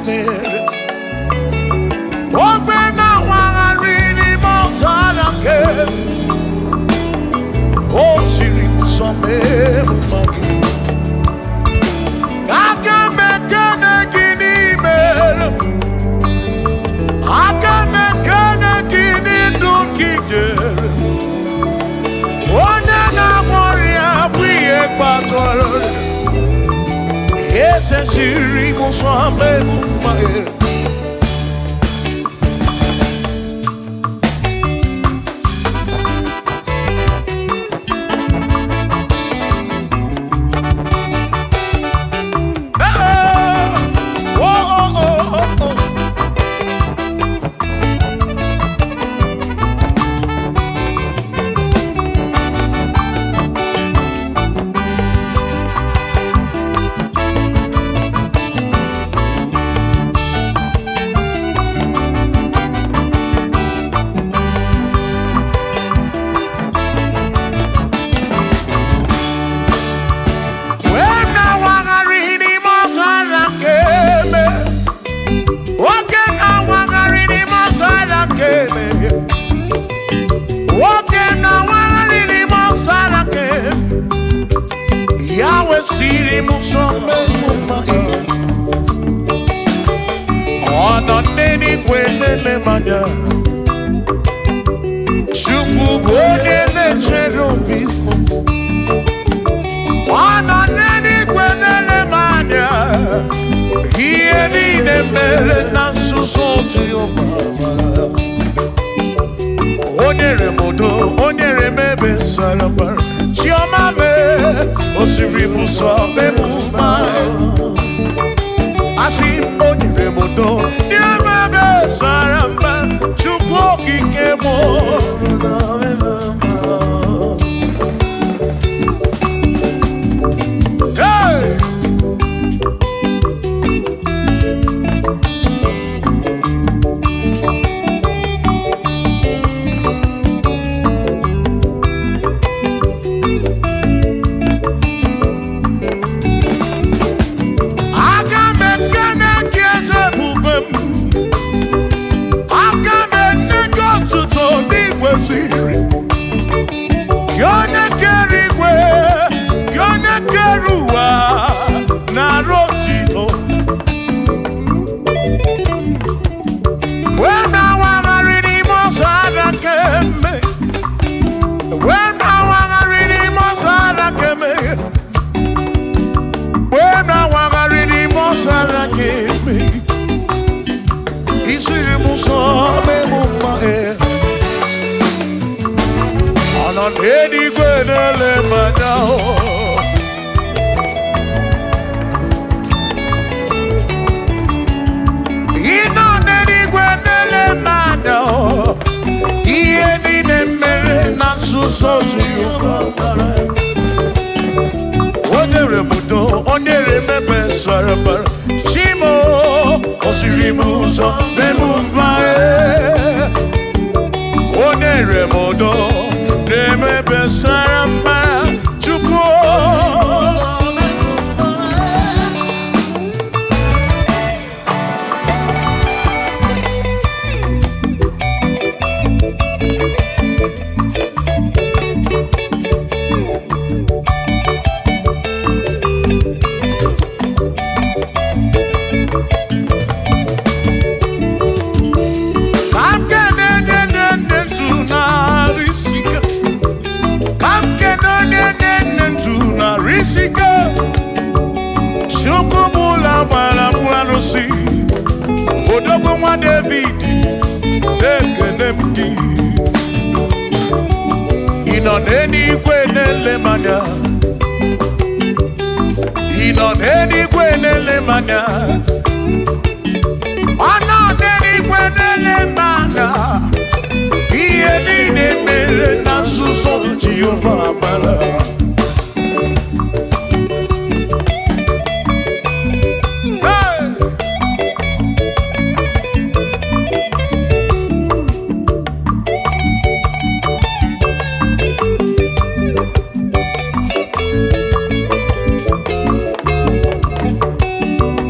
mere. Ogbe na-awagharị n'ime ọzara nke o siri m nsọ mee m mma gị. Aga m ekene gị n'imere m. Aga m ekene gị n'ndụ gị nyere. Onye na-agwọ ọrịa bụ ihe kpatara ọrịa. Eze siri m nsọ mee m mma gị. Hey! Oh, oh, oh, oh, oh. Wee na-awagharị n'ime ọzara nke eme. Nwoke na-awagharị n'ime ọzara nke eme. Nwoke na-awagharị n'ime ọzara nke eme. Ya wesịrị m nsọ mee m mma. Ọ nọ n'eluigwe na-ele m anya. Chukwu bụ onye na-echere obi m. Ọ nọ n'eluigwe na-ele m anya. Ihe niile mere na nzuzo Jehova. O nyere m udo, o nyere m ebe sara mbara. Chiọma mee, o siri m ụzọ mee m mma. Asị m, o nyere m udo, nye m ebe sara mbara. Chukwu okike m. Hey! Aga m ekene gị eze ebube m. Aga m enye gị otuto n'igwe siri. Gị onye kere igwe, gị onye kere ụwa, nara otito. Wee na-awagharị n'ime ọzara kemgbe. Wee na-awagharị n'ime ọzara kemgbe. Wee na-awagharị n'ime ọzara kemgbe. Isiri m ụzọ mee m mma e. Ọ nọ n'eluigwe na-ele m anya o. Ị nọ n'eluigwe na-ele m anya o. Ihe niile mere na nzuzo Jehova mara. O nyere m udo, o nyere m ebe sara mbara. Chimo, o siri m ụzọ mee m mma e. O nyere m udo, na-eme ebe sara mbara. Chukwu. Ka m kene onye na-enye ndụ narị isi ike. Ka m kene onye na-enye ndụ narị isi ike. Chukwu bụla gbara m arụsị. Odogwu nwa David, na-ekene m gị. Ị nọ n'eluigwe na-ele m anya. Ị nọ n'eluigwe na-ele m anya. Ọ nọ n'eluigwe na-ele m anya. Ihe niile mere na nzuzo Jehova mara. Hey!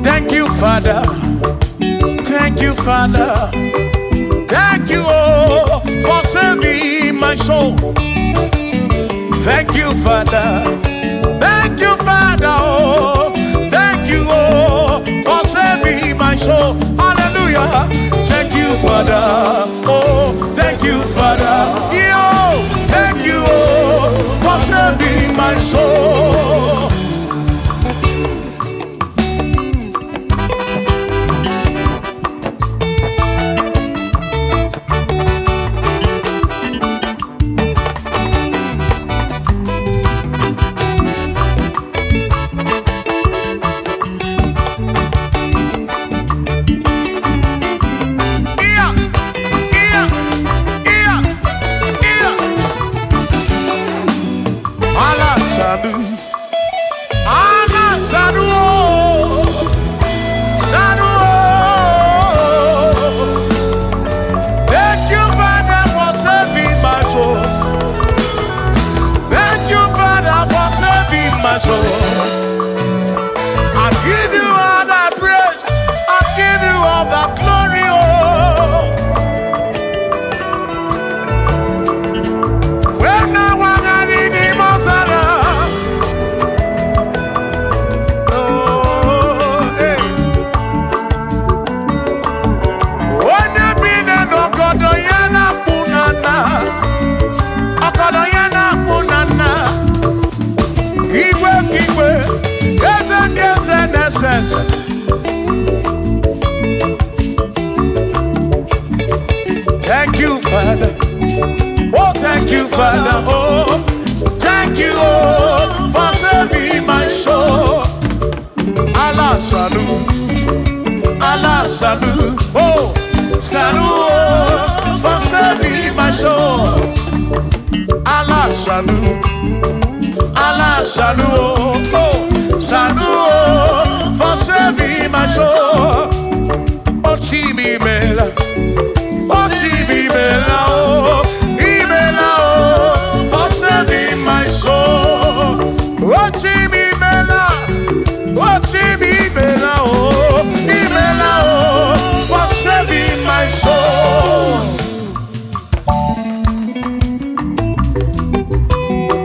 Thank you, Father. Thank you, Father. Thank you, oh, for saving my soul. Thank you, Father. Thank you, Father. Oh, thank you, oh, for saving my soul. Hallelujah. Thank you, Father. Oh, thank you, Father. Yo, thank you, oh, for saving my soul. Yeah, yeah, yeah, yeah. Allah Sadu. Allah Sadu. Oh, Sadu. Oh. Thank you, Father, for saving my soul. Thank you, Father, for saving my soul. I give you all the praise. I give you all the glory. Oh. When I was in the Mozara. Oh, hey. Onye bi n'ọgọdọ ya na-akpụ na nna. Ọgọdọ ya na-akpụ na nna. Igwe ka igwe, eze ndị eze na-ese ese. Thank you, Father. Oh, thank you, Father. Oh, thank you, oh, for saving my soul. Allah Sanu, Allah Sanu, oh, Sanu, oh, for saving my soul. Allah Sanu, Allah Sanu, oh, oh, Sanu, oh, for saving my soul. Oh, Chimi Mela, oh, Chimi Mela, oh, Imela, oh, for saving my soul. Oh, Chimi Mela, oh, Chimi Mela, oh, Imela, oh, for saving my soul.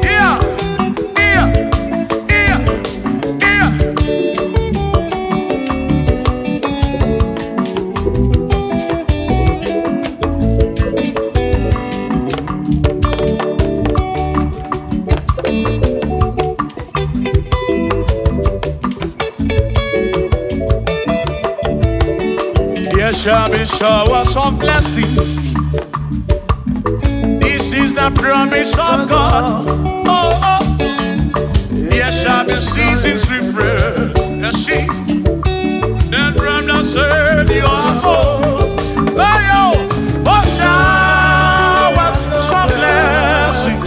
Yeah. There shall be showers of blessing. This is the promise of God. Oh. There shall be seasons refreshing. Then from the Savior, oh, oh, oh, showers of blessing.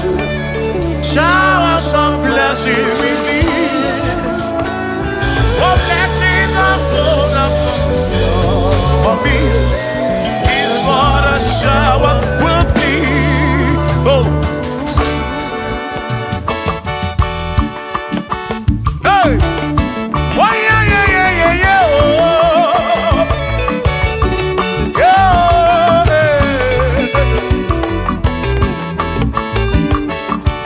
Showers of blessing we need. Oh, blessings are full for me. Is what a shower will be. Oh, hey, why, yeah, oh, yeah, hey.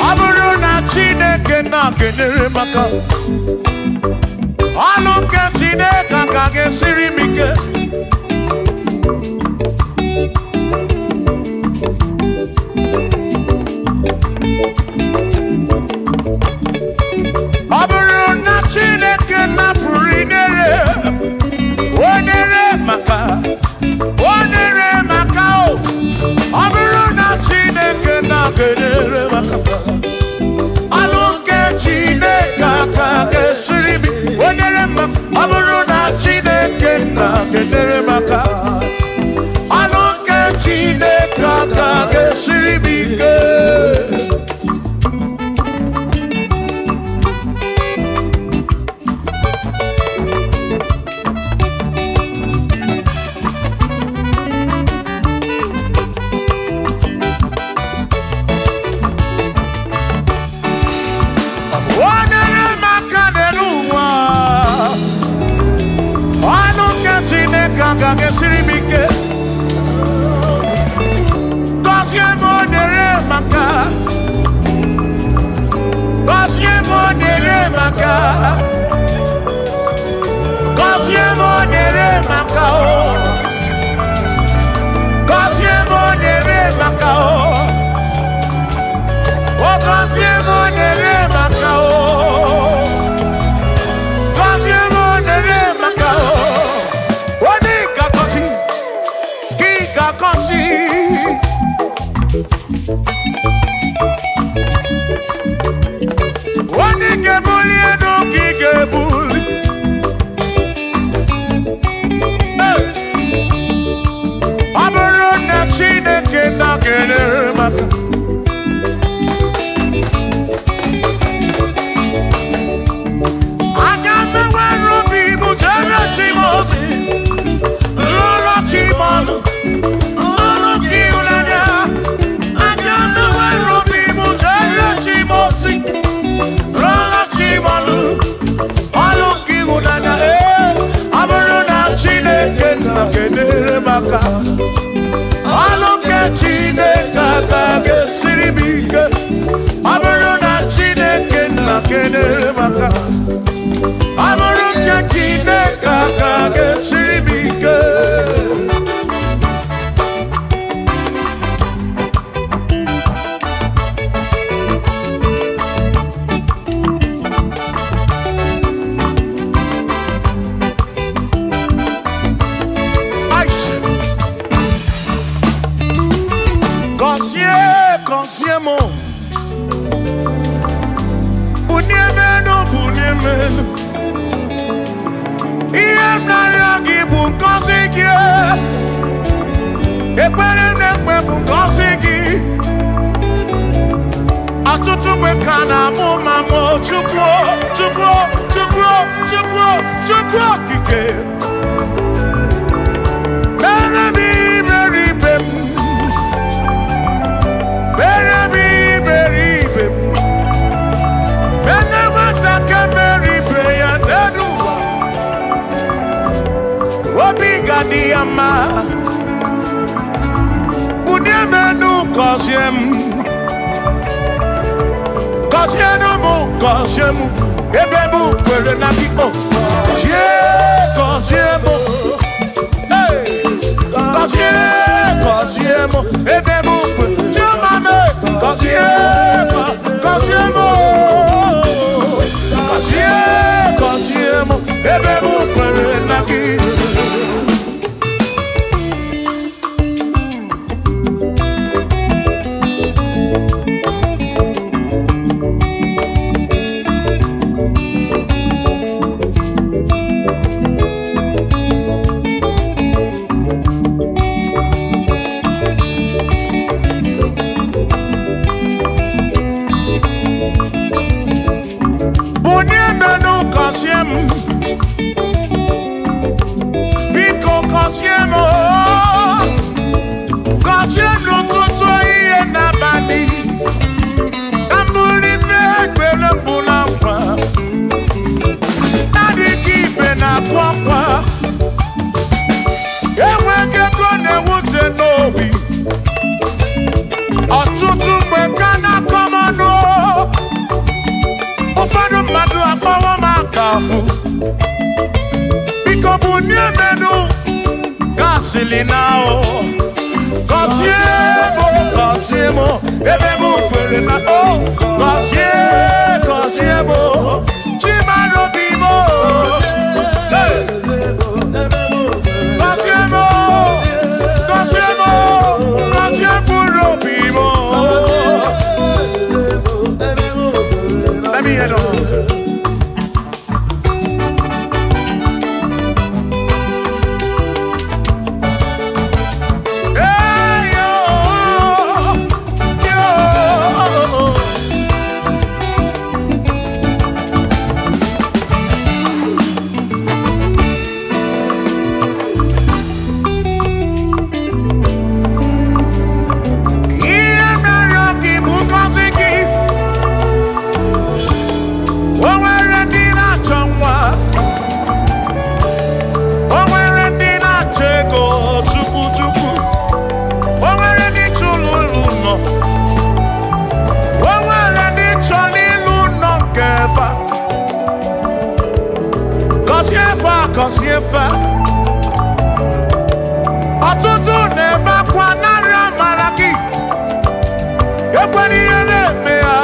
Ọ bụrụ na Chineke na-enyere m aka, ọlụ nke Chineke aka ga-esiri m ike. Ọ bụrụ na Chineke napụrụ inyere, o nyere maka, o nyere maka o. Ọ bụrụ na Chineke na-enyere maka, ọlụ nke Chineke aka ga-esiri m, o nyere maka. Ọ bụrụ na Chineke ike. Gọzie m, o nyere m aka. Gọzie m, o nyere m aka. Gọzie m, o nyere m aka o. Gọzie m, o nyere m aka o. O gọzie m, o nyere m aka o. Gọzie m, o nyere m aka o. Onye ga-agọzi, gị ga-agọzi. Onye ga-ebuli elu ka ị ga-ebuli. Hey! Ọ bụrụ na Chineke na-enyere m aka, aga m enwere obi m jere chi m ozi, rụọrọ chi m ọlụ, ọlụ nke ịhụnanya. Aga m enwere obi m jere chi m ozi, rụọrọ chi m ọlụ, ọlụ nke ịhụnanya. Ee, ọ bụrụ na Chineke na-enyere m aka, ọlụ nke Chineke aka ga-esiri m ike. Ọ bụrụ na Chineke na-enyere m aka, ọ bụrụ nke Chineke aka ga-esiri m ike. Aisha. Gọzie, gọzie m, bunie m elu, bunie m elu. Ihe m na-arịọ gị bụ ngọzi gị. Ekpere m na-ekpe bụ ngọzi gị. Ọtụtụ mgbe ka na-amụ ma mụ, Chukwu, Chukwu, Chukwu, Chukwu, Chukwu okike, mere m iberibe m, mere m iberibe m, mere nwata ka mere ibe ya n'elu ụwa, obi ga-adị ya mma. Bunie m enu, gọzie m, gọzienụ m, gọzie m, ebe m kwere na gị o. Gọzie, gọzie m. Hey! Gọzie, gọzie m, ebe m kwere chioma m. Gọzie, gọzie m o. Gọzie, gọzie m, ebe m kwere na gị. Bunie m enu, gọzie m, biko gọzie m o. Gọzie m n'ụtụtụ, ehihie n'abalị, ka m bụrụ ife ekpere mbụ na nkwa na-adịghị ibe na-akụ akwa. Enweghị ego na-ewute n'obi. Ọtụtụ mgbe ka na-akọ m ọnụ, ụfọdụ mmadụ akpọwọ m aka afụ. Biko bunie m enu, gasịlị na o. Gọzie m, gọzie m, ebe m kwere na o. Gọzie, gọzie m, chimarobi m. Hey! Gọzie m, gọzie m, gọzie mkpụrụ obi m. Let me hear them. Hey, yo, yo. na-efe. Ọtụtụ na-ebe akwa narị amara gị, ekwela ihe na-eme ya.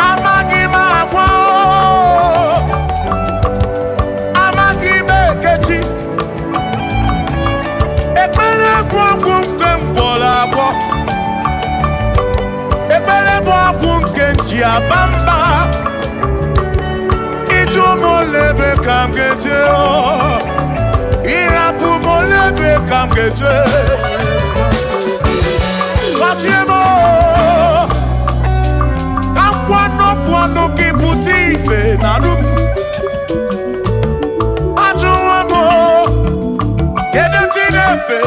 Amaghị m agwa, amaghị m ekechi. Ekpere bụ ọgwụ nke m gwọrọ agwọ. Ekpere bụ ọgwụ nke m ji aba mba. Ịjụ m ole ebe ka m ga-eje, ịrapụ m ole ebe ka m ga-eje. Gọzie m, ka m kwọnụ kwọnụ gị pụta ife na arụ m. Ajụwo m, kedu ndị na-efe?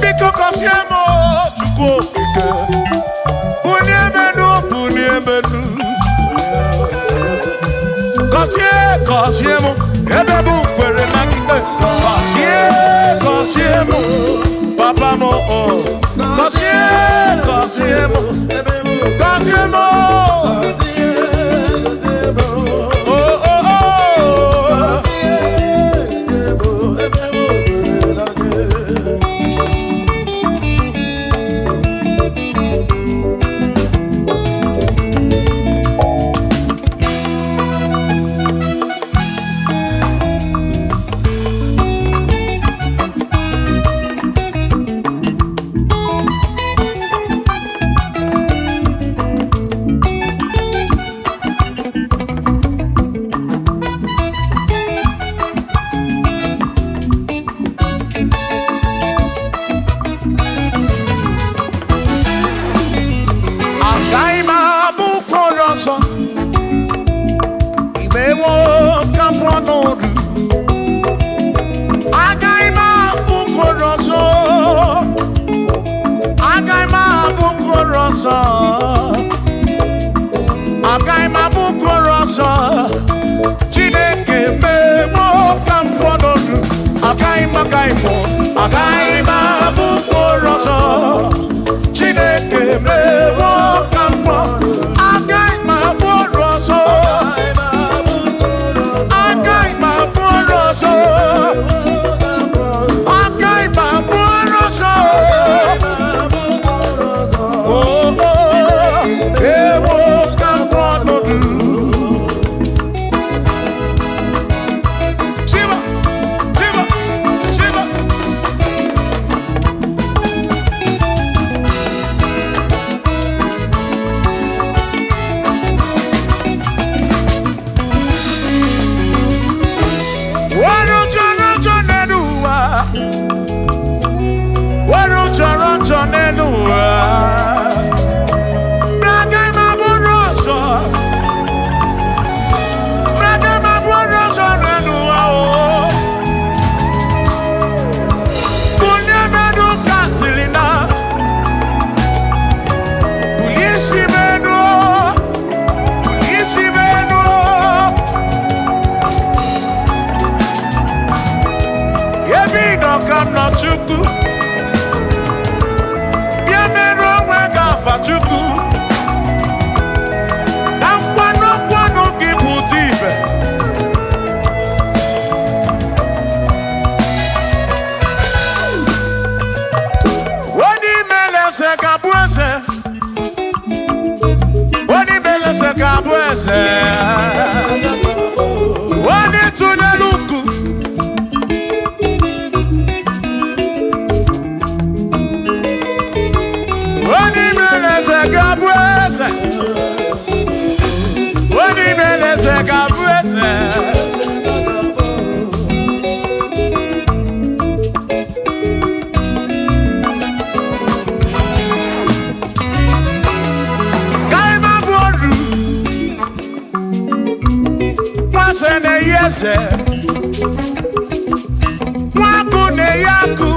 Biko gọzie m, Chukwu okike. Bulie m enu, bulie m enu. Gọzie, gọzie m, ebe m kwere na gị. Gọzie, gọzie m, papa m o. Gọzie, gọzie m, gọzie m o. O, o, o. Agaghị m abụ ụkpụrụ ọzọ. Imewo ka m pụọ n'oru. Agaghị m abụ ụkpụrụ ọzọ. Agaghị m abụ ụkpụrụ ọzọ. Agaghị m abụ ụkpụrụ ọzọ. Chineke mewo ka m pụọ n'oru. Agaghị m, agaghị m, agaghị m abụ ụkpụrụ ọzọ. Chineke mewo ka m pụọ. Agaghị m abụ ọrụ ọzọ. Agaghị m abụ ọrụ ọzọ. Agaghị m abụ ọrụ ọzọ. Oh, oh, ewo ka m pụọ n'oru. Shiva, Shiva, Shiva. Wọ́n jọrọ jọ nínú wa. Wọ́n jọrọ jọ nínú wa. Braga ma bụrụ ọzọ. Braga ma bụrụ ọzọ nínú wa o. Bulie mẹ́nu kasịrị na. Bulie isi mẹ́nu. Bulie isi mẹ́nu. Ebe ị nọ ka m nọ Chukwu. Bịa merụ onwe gị afa Chukwu. Ka nkwanụ nkwanụ gị pụta ibe. Onye imele eze ga-abụ eze. Onye imele eze ga-abụ eze. Onye tụnyere ukwu. Onye imele eze ga-abụ eze. Onye imele eze ga-abụ eze. Ka bụ oru. Nwa na-eyi eze. Nwa agụ na-eyi agụ.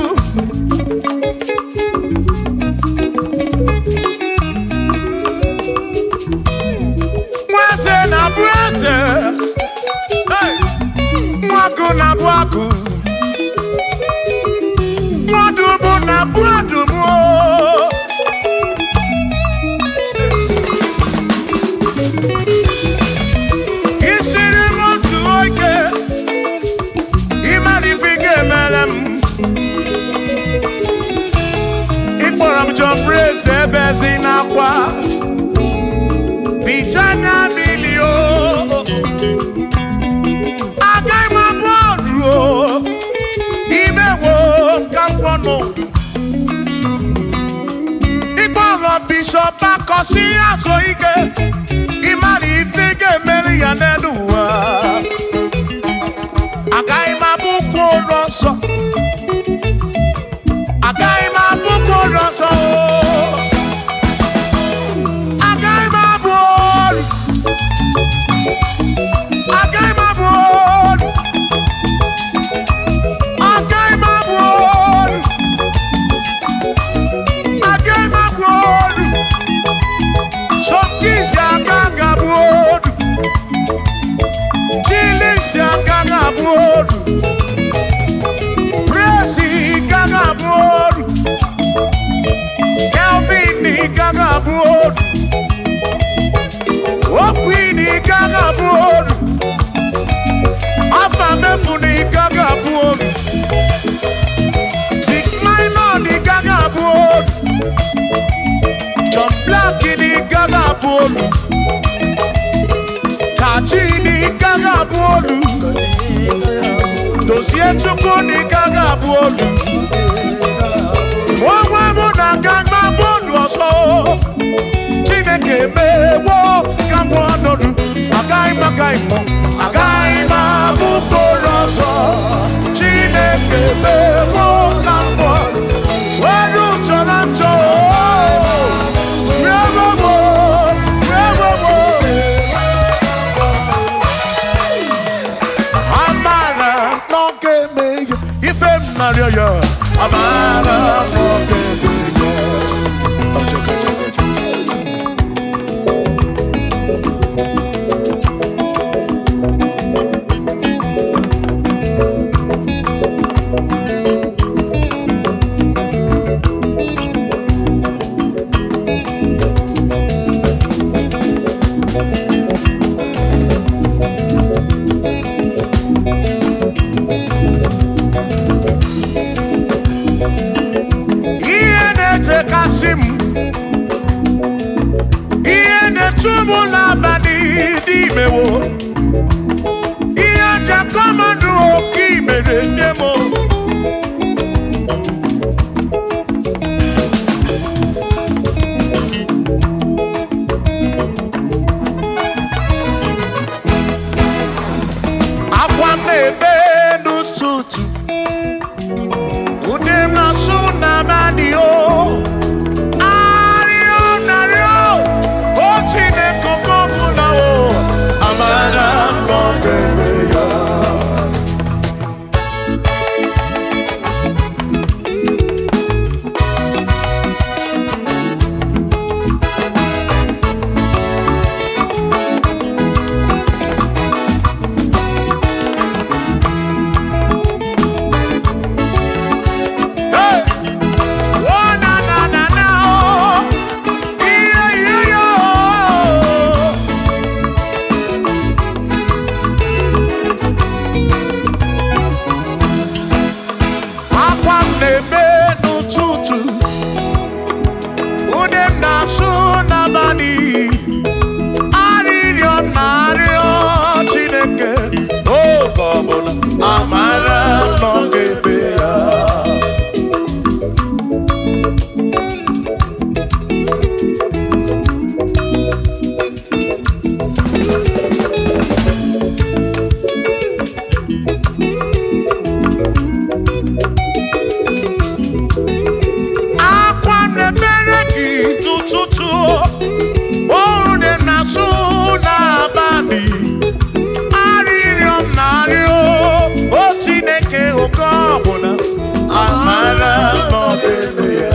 Nwa eze na-abụ eze. Hey! Nwa agụ na-abụ agụ. Nwa ọdụm na-abụ ọdụm o. Isiri m otu. Ebezi n'akwa, bicha anya mmiri o. Agaghị m abụ ọrụ o, imewo ka m kwọ n'udu. Ịkpọrọ Bishọp Akọsi azụ ike, ịmara ife ị ga-emeri ya n'elu ụwa. Agaghị m abụ ụkwụ ụlọ nsọ. Agaghị m abụ ụkwụ ụlọ nsọ o. Agaghị m abụ ọrụ. Agaghị m abụ ọrụ. Agaghị m abụ ọrụ. Agaghị m abụ ọrụ. Sọmkisi aka ga-abụ ọrụ. Chilisi aka ga-abụ ọrụ. Presi ka ga-abụ ọrụ. Kelvin ka ga-abụ ọrụ. Okwini ka ga-abụ ọrụ. Afa mefuni ka ga-abụ ọrụ. Dick Minor ka ga-abụ ọrụ. John Black ka ga-abụ ọrụ. Kachi ka ga-abụ ọrụ. Dozie Chukwu ka ga-abụ ọrụ. Onwe mụ na aga gba bọọlụ ọzọ. Chineke mewo ka m ọnọdụ. Agaghị m agaghị m agaghị m abụ bọọlụ ọzọ. Chineke mewo ka m ọnọdụ. Were chọrọ nchọ. Rewowo, rewowo. Amara na ọ ga-eme ya ife m narịọ ya. Amara na ọ ga-eme ya. Ọchọ, ọchọ, ọchọ. Ihe na-echekasị m, ihe na-echu m n'abalị dị imewo, ihe njakọmadụ oke imere nne m. Akwa m na-ebe n'ụtụtụ, ụdị m na-asụ n'abalị o. Arịọ narịọ, o Chineke oke ọbụla o, amara m na ọ ga-eme ya. Hey! Oh, na, na, na, na, oh. Yeah, yeah, yeah, oh. Akwa m na-ebe n'ụtụtụ, ude m na-asụ n'abalị, arịrịọ m na-arịọ Chineke n'oge ọbụla, amara m na ọ ga-eme ya. Akwa m na-emere gị tụtụtụ, oru na-asụ n'abalị, arịrịọ m na-arịọ o Chineke oke ọbụla, amara m na ọ ga-eme ya.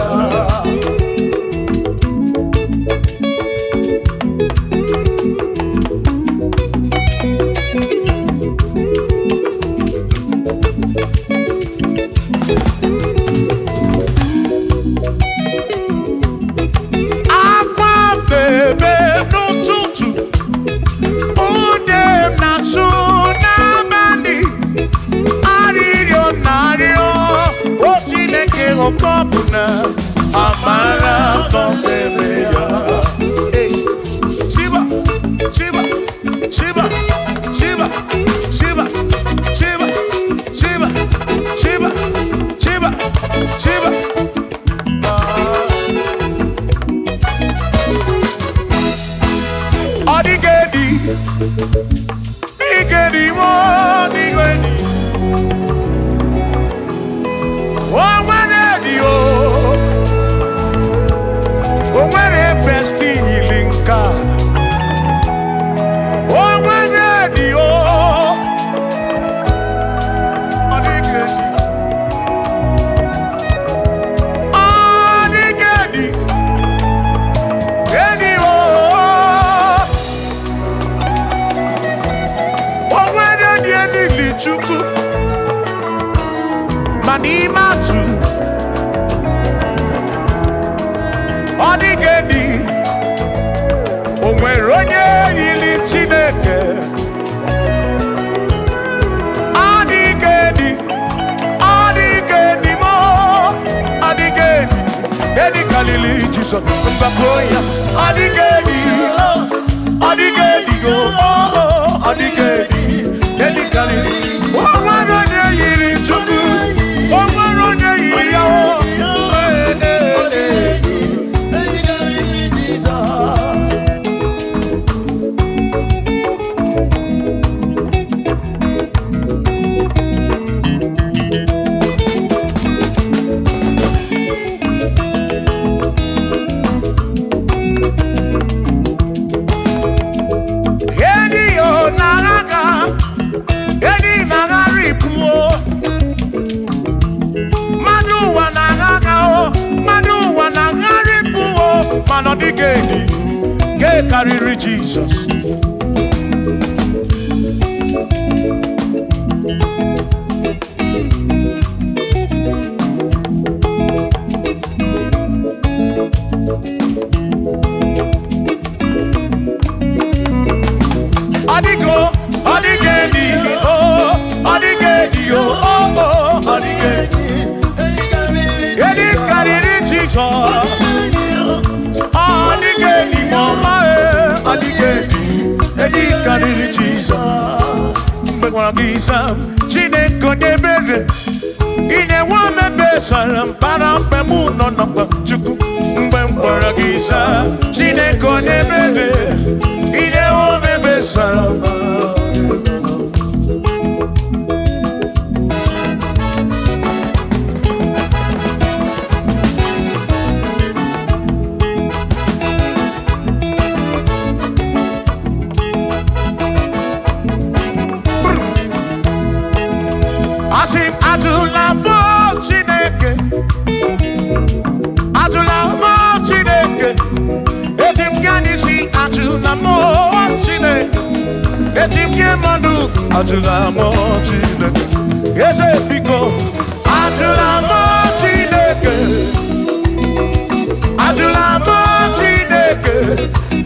Akwa m na-ebe n'ụtụtụ, ude m na-asụ n'abalị, arịrịọ m na-arịọ o Chineke oke ọbụla, amara m na ọ mmemme ya. Hey. Shiba, Shiba, Shiba, Shiba, Shiba, Shiba, Shiba, Shiba, Shiba, Shiba. Ọ dịghị edi, dịghị edi, ọ dịghị edi. O nwere edi o, o nwere besti yiri nke a. O nwere edi o, ọ dịghị edi. Ọ dịghị edi, edi o. O nwere edi elili Chukwu, ma n'ime atụ, ọ dịghị edi. O nwere onye yiri Chineke. Ọ dịghị edi, ọ dịghị edi mo, ọ dịghị edi. Edi karịrị Jizọs, mgbakọ ya. Ọ dịghị edi, ọ dịghị edi o, ọ dịghị edi. Edi karịrị. O nwere onye yiri Chukwu, o nwere onye yiri ya o. Ee, ee, ee. Edi yo na-agha, edi na-aghara ibu o. Mmadụ ụwa na-agha o, mmadụ ụwa na-aghara ibu o, mana ọ dịghị edi nke karịrị Jizọs. Ọ dịgo, ọ dịghị edi o, ọ dịghị edi o, o, o, ọ dịghị edi. Edi karịrị Jizọs. Ọ dịghị edi ma ọma e, ọ dịghị edi. Edi karịrị Jizọs. Mgbe gwara gị sam, Chineke onye ebere, ị na-enwe omebe sara mbara mgbe mụ nọ n'ọkpa Chukwu. Mgbe m gwara gị sam, Chineke onye ebere, ị na-enwe omebe sara mbara. Asị m atụla mụ Chineke, atụla mụ Chineke, eji m gaa n'isi atụla mụ Chineke, eji m gị mmadụ atụla mụ Chineke, eze biko atụla mụ Chineke, atụla mụ Chineke,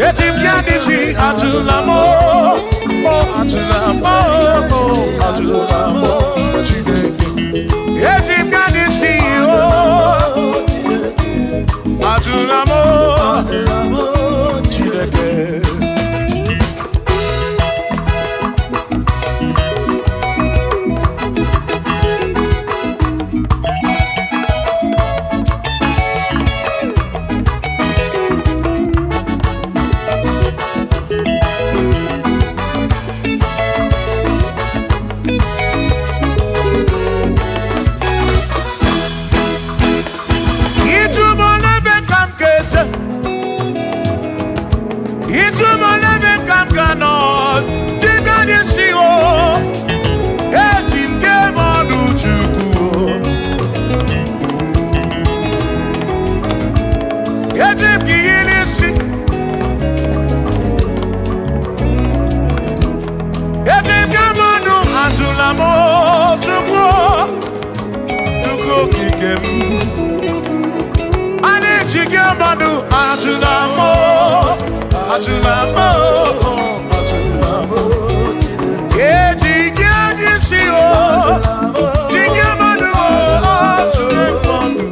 eji m gaa n'isi atụla mụ, o atụla mụ, o atụla mụ Chineke. Eji m gaa n'isi o, atụla mụ Chineke. Ịjụ m n'ebe ka m ga-eje, ịjụ m n'ebe ka m ga-anọ, dịka n'isi o, eji m gee m ọnụ Chukwu o. Eji m gị yiri isi, eji m gee m ọnụ atụla m o, Chukwu o, Chukwu okike m. A na-eji gị mmadụ atụla m o, atụla m o, atụla m o. Eji gị n'isi o, ji gị mmadụ o, atụla m ọnụ.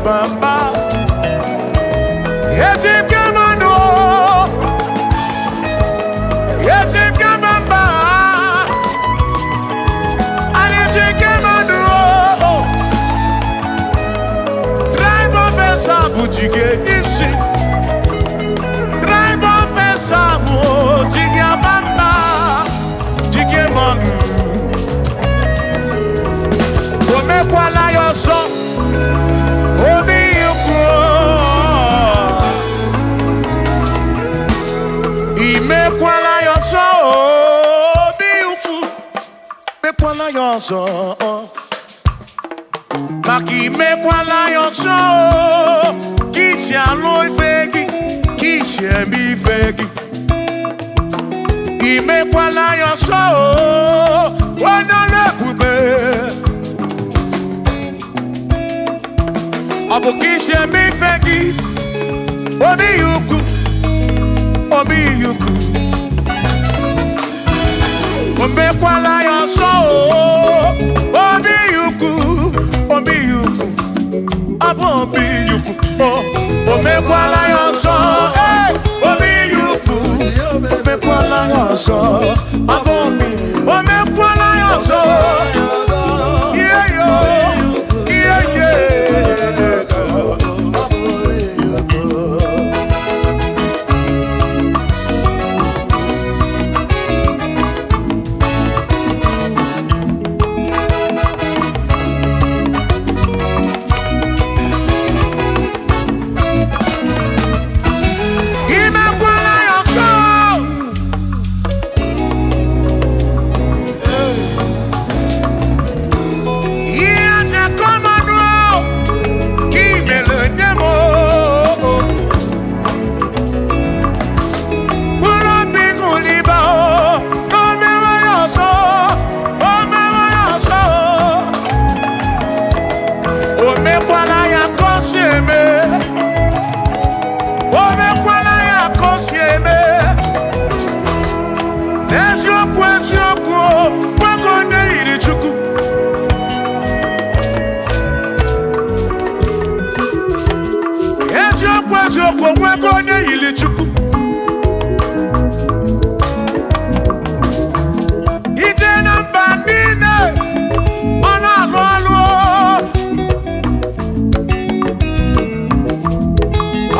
aba mba. Eji m gị mmanụ, eji m gị aba mba. Anyị ji gị mmanụ. Tribe of Esau ji gị isi. Tribe of Esau ji gị aba mba, ji gị mmanụ. O mekwala ya ọzọ, obi ukwu. Imekwala ya ọzọ, obi ukwu. Mekwala ya ọzọ, maka imekwala ya ọzọ, ka isi alụ ife gị, ka isi eme ife gị. Imekwala ya ọzọ, onye ọrụ ebube. Ọ bụ ka isi eme ife gị, obi ukwu, obi ukwu. O mekwala ya ọzọ, obi ukwu, obi ukwu. Ọ bụ obi ukwu. O mekwala ya ọzọ, ee, obi ukwu. O mekwala ya ọzọ, ọ bụ obi. O mekwala ya ọzọ. Ihe yo, ihe ye. Imekwala ya ọzọ. Ihe aja kọmanụ ka imere nye m o. Mkpụrụ obi ṅụliba o, o mewe ya ọzọ, o mewe ya ọzọ. O mekwala ya ka o si eme. O mekwala ya ka o si eme. N'eziokwu, eziokwu, o nwoke onye yiri Chukwu. Eziokwu, eziokwu, onwego onye yiri Chukwu. Ije na mba niile, ọ na-alụ ọlụ.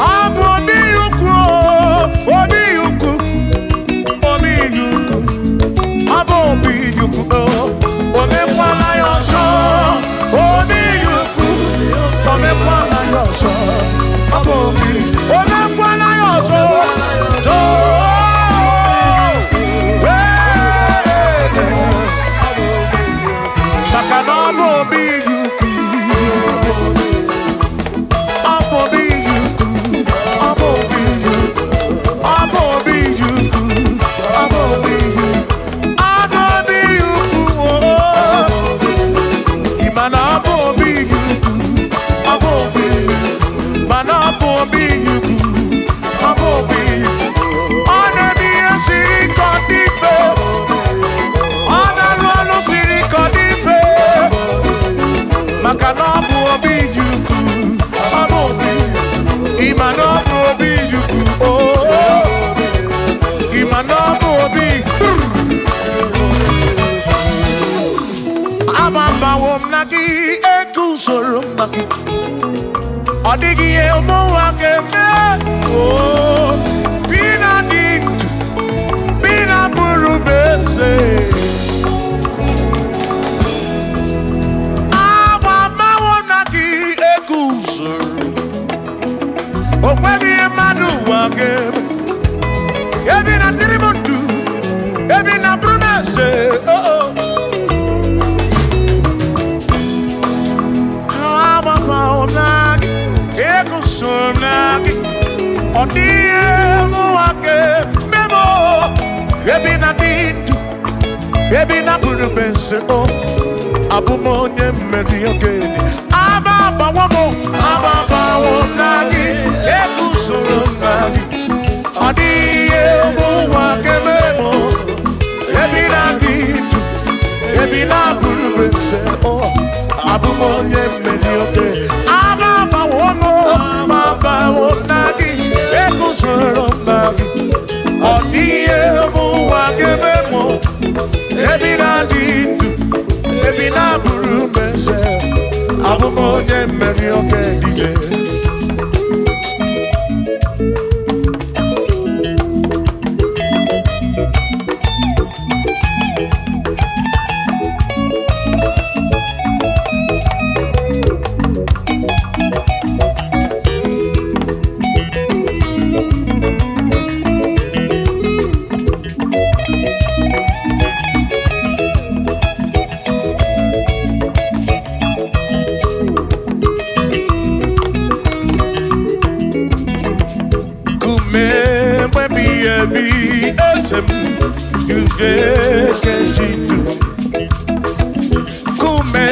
Ọ bụ obi ukwu, obi ukwu, obi ukwu. Ọ bụ obi ukwu. O mekwala ya ọzọ, obi ukwu. O mekwala ya ọzọ, ọ bụ obi. O mekwala ya ọzọ. Too. Ee. Maka na ọ bụ obi ukwu. Ọ bụ obi ukwu. Ọ bụ obi ukwu. Ọ bụ obi ukwu. Ọ bụ obi ukwu. Ọ bụ obi ukwu. Ị ma na ọ bụ obi ukwu. Ọ bụ obi ukwu. Mana ọ bụ obi ukwu. Ọ bụ obi ukwu. Ọ na-eme ihe siri ike ọ dị mfe. Ọ na-alụ ọlụ siri ike ọ dị mfe. Maka na ọ bụ obi ukwu. Ọ bụ obi. Ị ma na ọ bụ obi ukwu. Oh. Ị ma na ọ bụ obi. Agbabawo m na gị, eguzoro m na gị. Ọ dịghị ihe ụmụnwa ga-eme. Oo, bi na dị ndụ, bi na bụrụ m eze. Agbabawo m na gị, eguzoro. O nweghị ihe mmadụ ụwa ga-eme. Ebi na dịrị m ndụ, ebi na bụrụ m eze. Oh, oh. Agbabawo m na gị, eguzoro m na gị. Ọ dịghị ihe mụnwa ga-eme m o. Ebi na dị ndụ, ebi na bụrụ m eze o. Abụ m onye mmeri ogene. Agbabawo m, agbabawo m na gị, eguzoro m na gị. Ọ dịghị ihe mụnwa ga-eme m o. Ebi na dị ndụ, ebi na bụrụ m eze o. Abụ m onye mmeri oge. Agbabawo Kejitu kume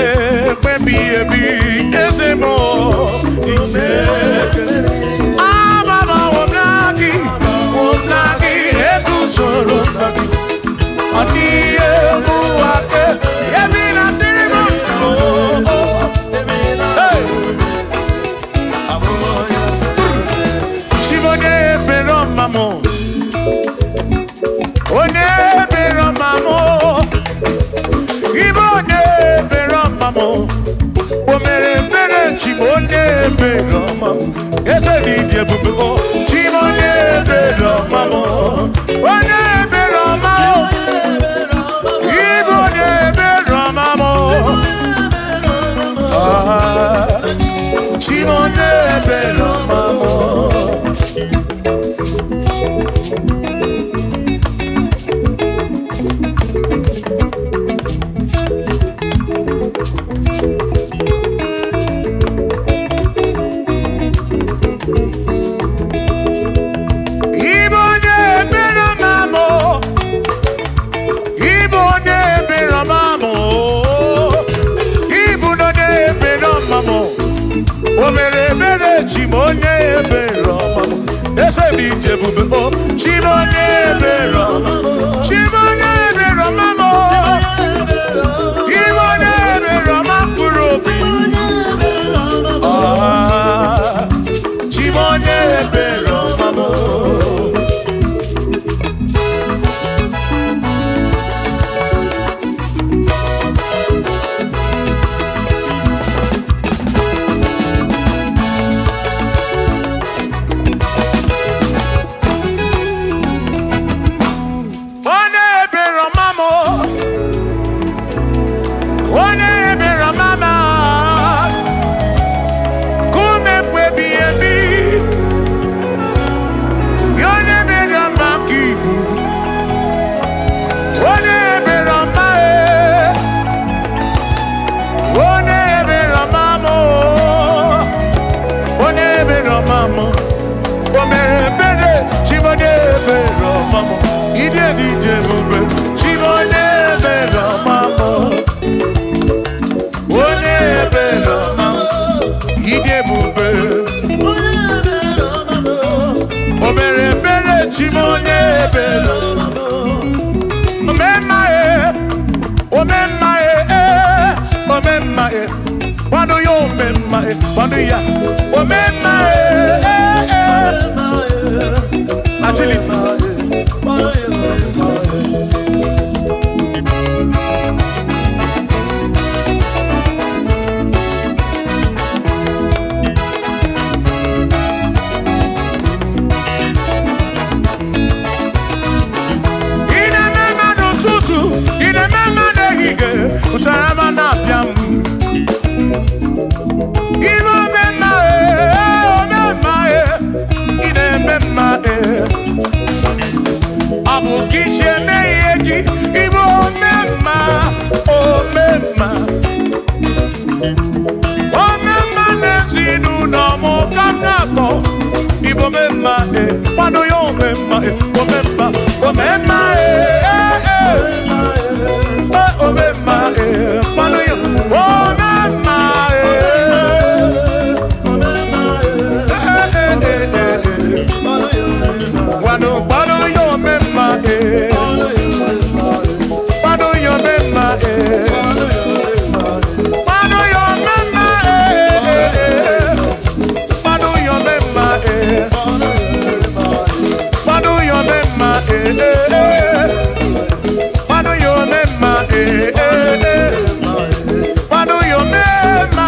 ebi ebi eze mo ike amama omnagi omnagi eguzoro nagi ani emuwake ebi na dirimu. Hey! Chibonye ebere ọma mụ, onye ebere ọma mụ, ibe onye ebere ọma mụ, o mere ebere chibo onye ebere ọma mụ, eze dị ịdị ebube o, chibo onye ebere ọma mụ, onye ebere ọma mụ, ibe onye ebere ọma mụ, ah, chibo onye ebere ọma mụ. Ibo onye ebere ọma mụ, ibo onye ebere ọma mụ, ibu onye ebere ọma mụ, o mere ebere chi m onye ebere ọma mụ, eze m ije ebube o, chi m onye ebere ọma mụ, chi m onye ebere ọma mụ, ibo onye ebere ọma mkpụrụ obi, ah, chi m onye ebere ọma mụ. Onye ebere ọma mụ, onye ebere ọma m, kume mgbe ebighị ebi, ya onye ebere ọma ka ibu, onye ebere ọma e, onye ebere ọma mụ, onye ebere ọma mụ, o mere ebere chi m onye ebere ọma mụ, ịdị dị dị ebube chi m onye ebere ọma mụ. Onye ebere ọma, ịdị ebube, o mere ebere chi m onye ebere. Omemma e, omemma e, e, omemma e, kwado ya omemma e, kwado ya, omemma e, e, e. Agility. Ị na-eme mma n'ụtụtụ, ị na-eme mma n'ehihie, ụtara ma na-apịa m. Ibe omemma e, omemma e, ị na-eme mma e. Ọ bụ ka isi eme ihe gị, ịbụ omemma, omemma. Omemma n'ezinụlọ m ka m na-akpọ. Ịbụ omemma e, kwado ya omemma e, omemma, omemma e, e, e. E, omemma e, kwado ya omemma e. E, e, e, e, e. Kwado, kwado ya omemma e. Kwado ya omemma e. Kwado ya omemma e, e, e. Kwado ya omemma e. Kwado ya omemma e, e, e. Kwado ya omemma e, e, e. Kwado ya omemma.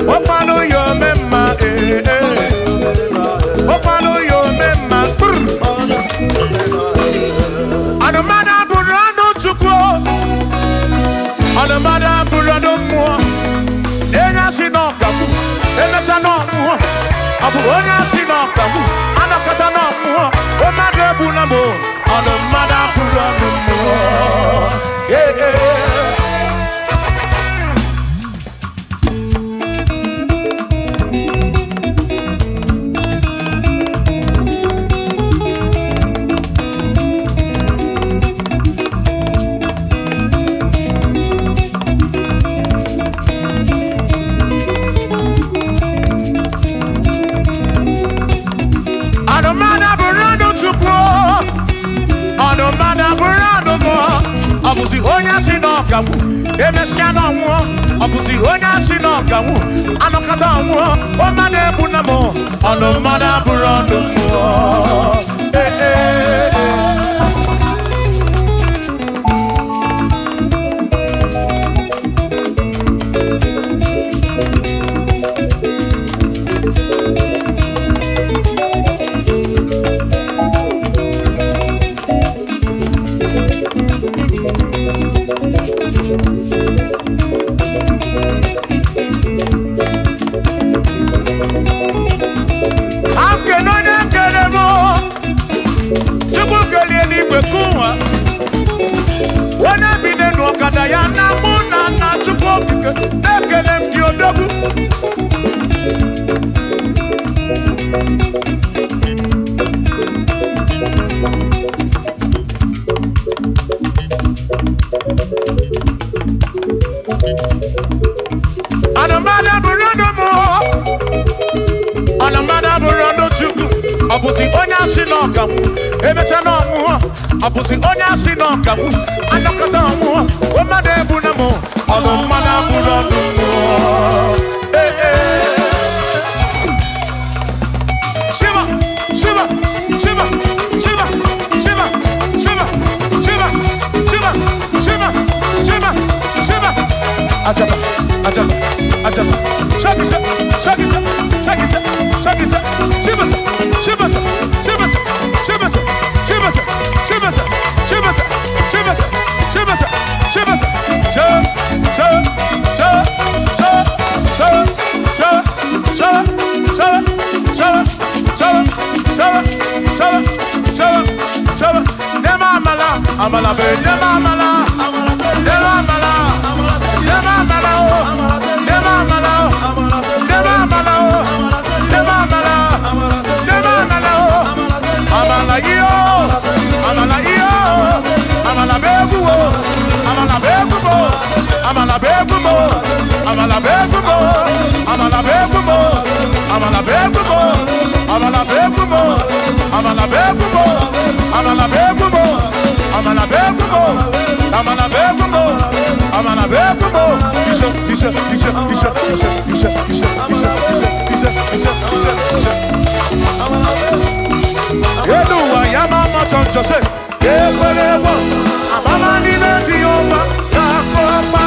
O kwado ya omemma e, e. O kwado ya omemma. Brr. Anụmanụ abụrụ anụ Chukwu. Anụmanụ abụrụ anụ mmụọ. Enye asị na ọkagbu, emecha na ọmụọ. Ọ bụ onye asị na ọkagbu, anọkọta na ọmụọ. O mmadụ egbula m o. Ọnụ mmadụ abụrụ ọnụ mmụọ. Ee, ee. Mmadụ abụrụ ọnụ mmụọ. Ọ bụzi onye asị na ọkanwụ, emesịa na ọnwụọ. Ọ bụzi onye asị na ọkanwụ, anọkọta ọnwụọ. Ọ mmadụ egbu na m, ọnụ mmadụ abụrụ ọnụ mmụọ. Ee, ee, ee. Ka m kene onye kere m. Chukwu kelie n'igwe kụwa, onye bi n'elu ọkada ya na mụ na nna. Chukwu okike, na-ekele m gị, odogwu. Anụmanụ bụrụ ọnụ mụ, ọnụmmadụ abụrụ ọnụ Chukwu. Ọ bụzi onye asị na ọkanwụ, emecha na ọnwụọ. Ọ bụzi onye asị na ọkanwụ, anọkọta ọnwụọ. Mmadụ egbu na mụ, ọnụ mmadụ abụrụ ọnụ mmụọ. Ee, ee. Shiva, shiva, shiva, shiva, shiva, shiva, shiva, shiva, shiva, shiva, shiva. Ajaba, ajaba, ajaba. Shakisa, shakisa, shakisa, shakisa. Shibasa, shibasa, shibasa, shibasa, shibasa, shibasa, shibasa, shibasa, shibasa, shibasa. Sha, sha, sha, sha, sha, sha, sha, sha, sha, sha, sha, sha, sha, sha. Nema amala, amala be, nema amala, nema amala, nema amala o, nema amala o, nema amala o, nema amala, nema amala o, amala iyo, amala iyo, amala be egwu o, amala be egwu mo, amala be egwu mo, amala be egwu mo, amala be egwu mo, amala be egwu mo, amala be egwu mo, amala be egwu mo, amala be egwu mo, amala be egwu mo, amala be egwu mo, amala be egwu mo. Ise, ise, ise, ise, ise, ise, ise, ise, ise, ise, ise, ise, ise. Elu ụwa ya ma ama chọnchọ se ekwere egwu amama n'ime Jehova ga-akụ ọkpa.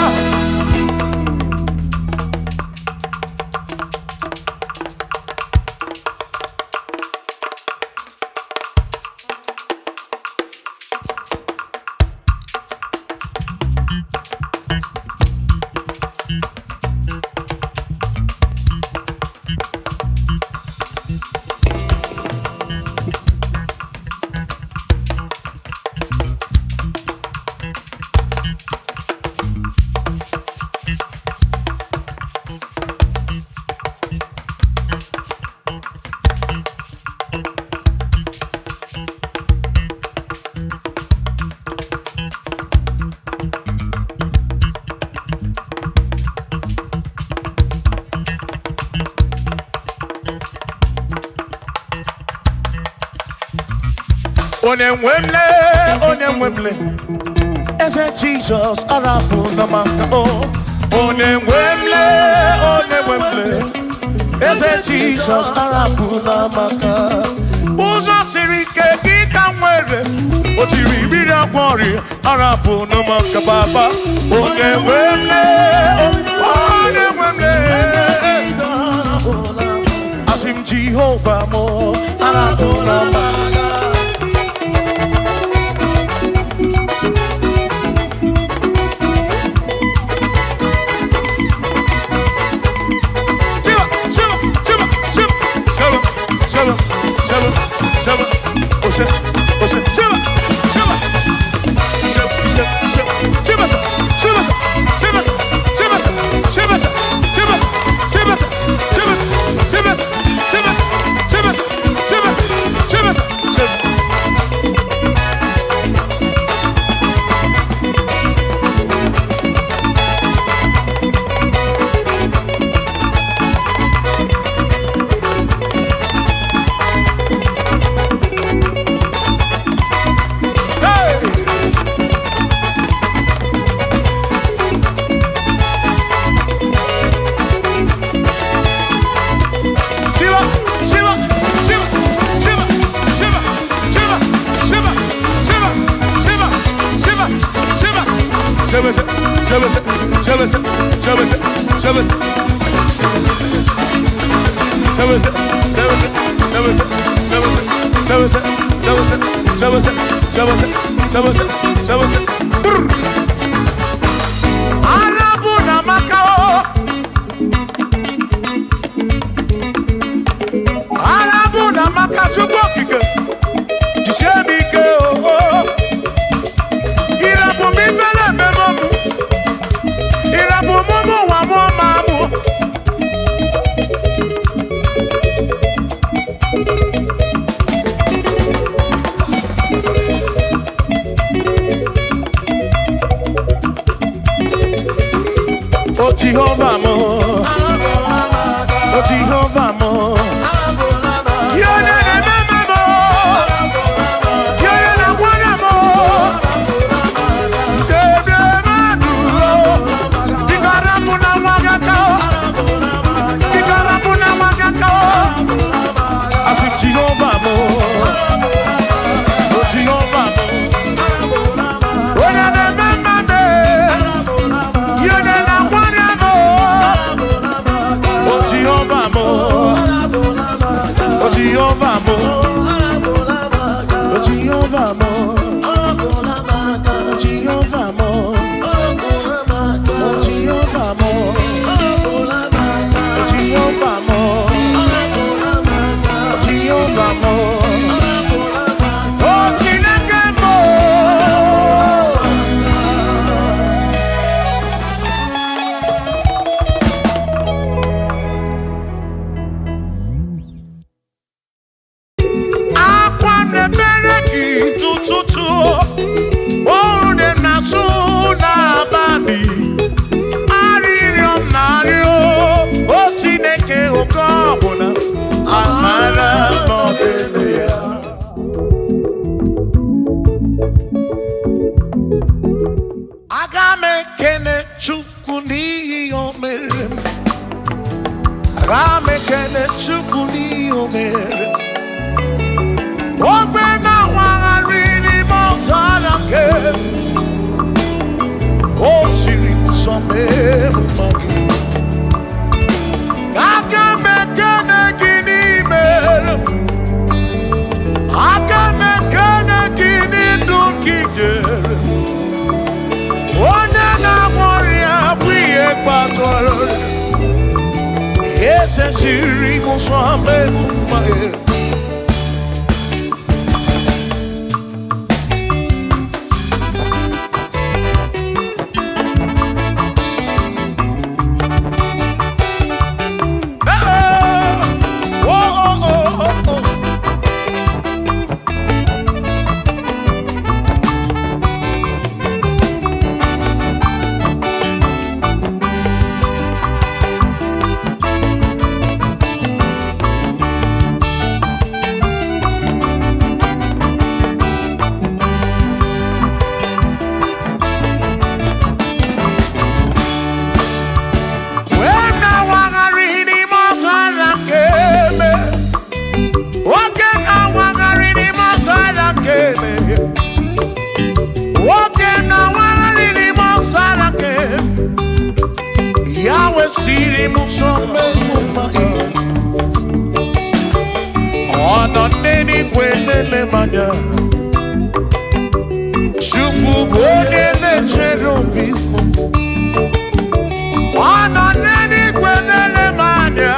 Onye nwe m lee, onye nwe m lee, eze Jizọs arapụ na maka o. Onye nwe m lee, onye nwe m lee, eze Jizọs arapụ na maka. Ụzọ siri ike gị ka m nwere, o tiri mmiri agwọ ọrịa, arapụ na maka baba. Onye nwe m lee, onye nwe m lee, asị m Jehova mụ arapụ na maka. Shiva, shiva, shiva, shiva, shiva, shiva, shiva, shiva, Ose, ose, shiva, shiva, shiva, shiva, shiva, shiva, shiva, shiva, shiva, shiva, shiva, shiva, shiva, shiva, shiva, shiva, shiva, shiva, shiva. Sebese, sebese, sebese, sebese, sebese. Sebese, sebese, sebese, sebese, sebese, sebese, sebese, sebese, sebese, sebese. Brr. Arabu na Macao. Arabu na Macao, Chukwu okike. Jisie m ike o. Ịrapụ m ifele ememe mụ. Ịrapụ m ụmụ ụwa mụọ ma mụ. O Jehovah mo, O Jehovah mo. Gị onye na-eme mo, gị onye na-agwara mo. Debe mmadụ o, biko rapụ na nwa gị aka o, biko rapụ na nwa gị aka o. Asị m Jehovah mo, O Jehovah mo. Onye na-eme mma mee, gị onye na-agwara mo. O Jehovah mo, O Jehovah mo, O Jehovah mo, O Jehovah mo, O Jehovah mo, O Jehovah mo, O Jehovah mo, O Chineke mo. Akwa na-ebere gị tụtụtụ, ọrụ dị m na-asụ n'abalị, arịrịọ m na-arịọ, o Chineke, oke ọbụla amara n'ọdịdị ya. Aga m ekene Chukwu n'ihi o mere m. Aga m ekene Chukwu n'ihi o mere m. Ogbe na-awagharị n'ime ọzara nke o siri m nsọ mee m mma gị. Aga m ekene gị n'ime m. Aga m ekene gị n'ndụ gị nyere m. Onye na-agwọ ọrịa bụ ihe kpatara eze siri m nsọ mee m mma gị. Oh, oh, oh, oh, oh. Wee na-awagharị n'ime ọzara nke eme. Nwoke na-awagharị n'ime ọzara nke eme. Nwoke na-awagharị n'ime ọzara nke eme. Ya wesiri m nsọ mmegbu mma gị. Ọ nọ n'eluigwe na-ele m anya. Chukwu bụ onye na-echere obi m. Ọ nọ n'eluigwe na-ele m anya.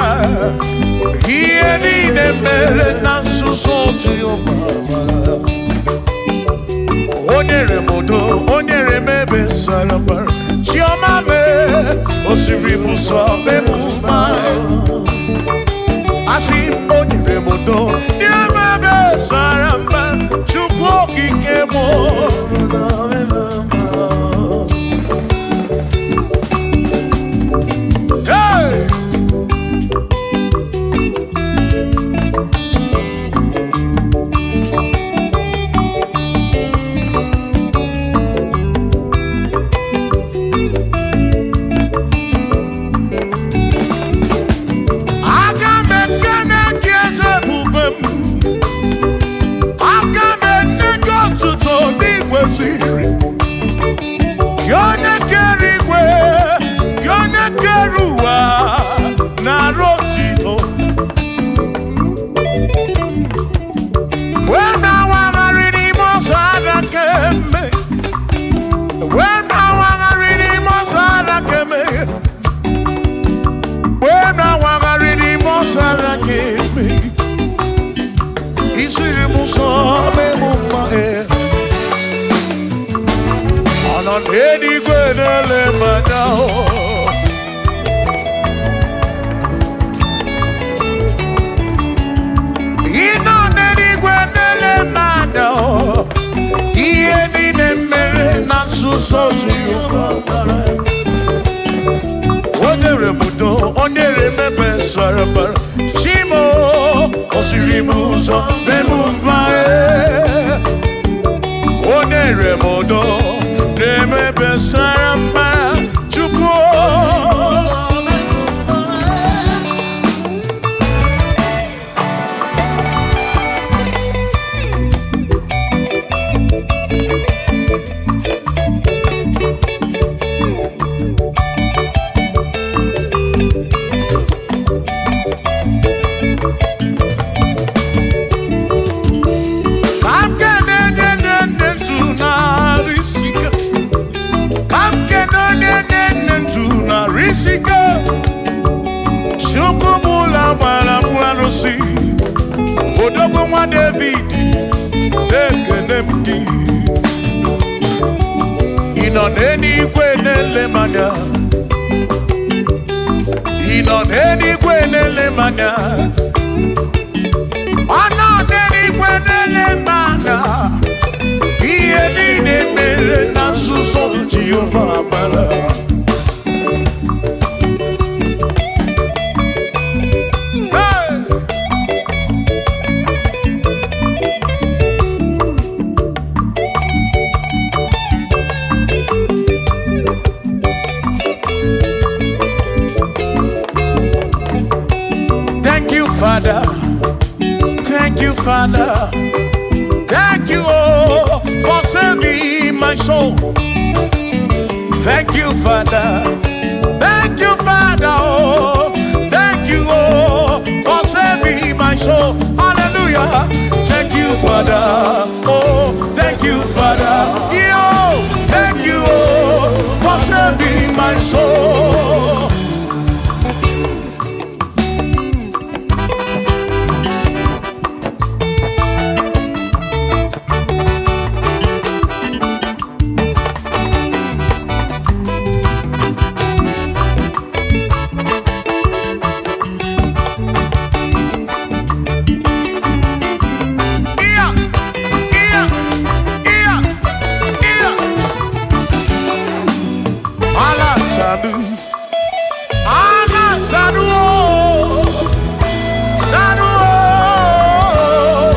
Ihe niile mere na nzuzo Jehova mara. O nyere m udo, o nyere m ebe sara mbara. Chiọma mee, o siri m ụzọ mee m mma. Asị m, o nyere m udo, nye m ebe sara mbara. Chukwu okike m. Hey! Aga m ekene gị, eze ebube m. Aga m enye gị otuto n'igwe siri. Gị Gị onye kere igwe, gị onye kere ụwa, na-arụ otito. Wee na-awagharị n'ime ọzọ ara keme. Wee na-awagharị n'ime ọzọ ara keme. Wee na-awagharị n'ime ọzọ ara keme. Isiri m ụzọ mee m mma e. Ọ nọ n'eluigwe na-ele m anya o. Ị nọ n'eluigwe na-ele m anya o. Ihe niile mere na nzuzo Jehova mara. O nyere m udo, o nyere m ebe sara mbara. Chimo, o siri m ụzọ mee m mma e. O nyere m udo, na-eme ebe sara mbara. Chukwu o. Ka m kene onye na-enye ndụ narị isi ike. Ka m kene onye na-enye ndụ narị isi ike. Chukwu bụ ụlọ gbara m arụsị. Odogwu nwa David, na-ekene m gị. Ị nọ n'eluigwe na-ele m anya. Ị nọ n'eluigwe na-ele m anya. Ọ nọ n'eluigwe na-ele m anya. Ihe niile mere na nzuzo Jehova mara. Hey! Thank you, Father. Thank you, Father. Thank you, oh, for saving my soul. Thank you, Father. Thank you, Father. Oh, thank you, oh, for saving my soul. Hallelujah. Thank you, Father. Oh, thank you, Father. Yo, thank you, oh, for saving my soul. Yeah, yeah, yeah, yeah. Allah Sadu. Allah Sadu. Oh, Sadu. Oh.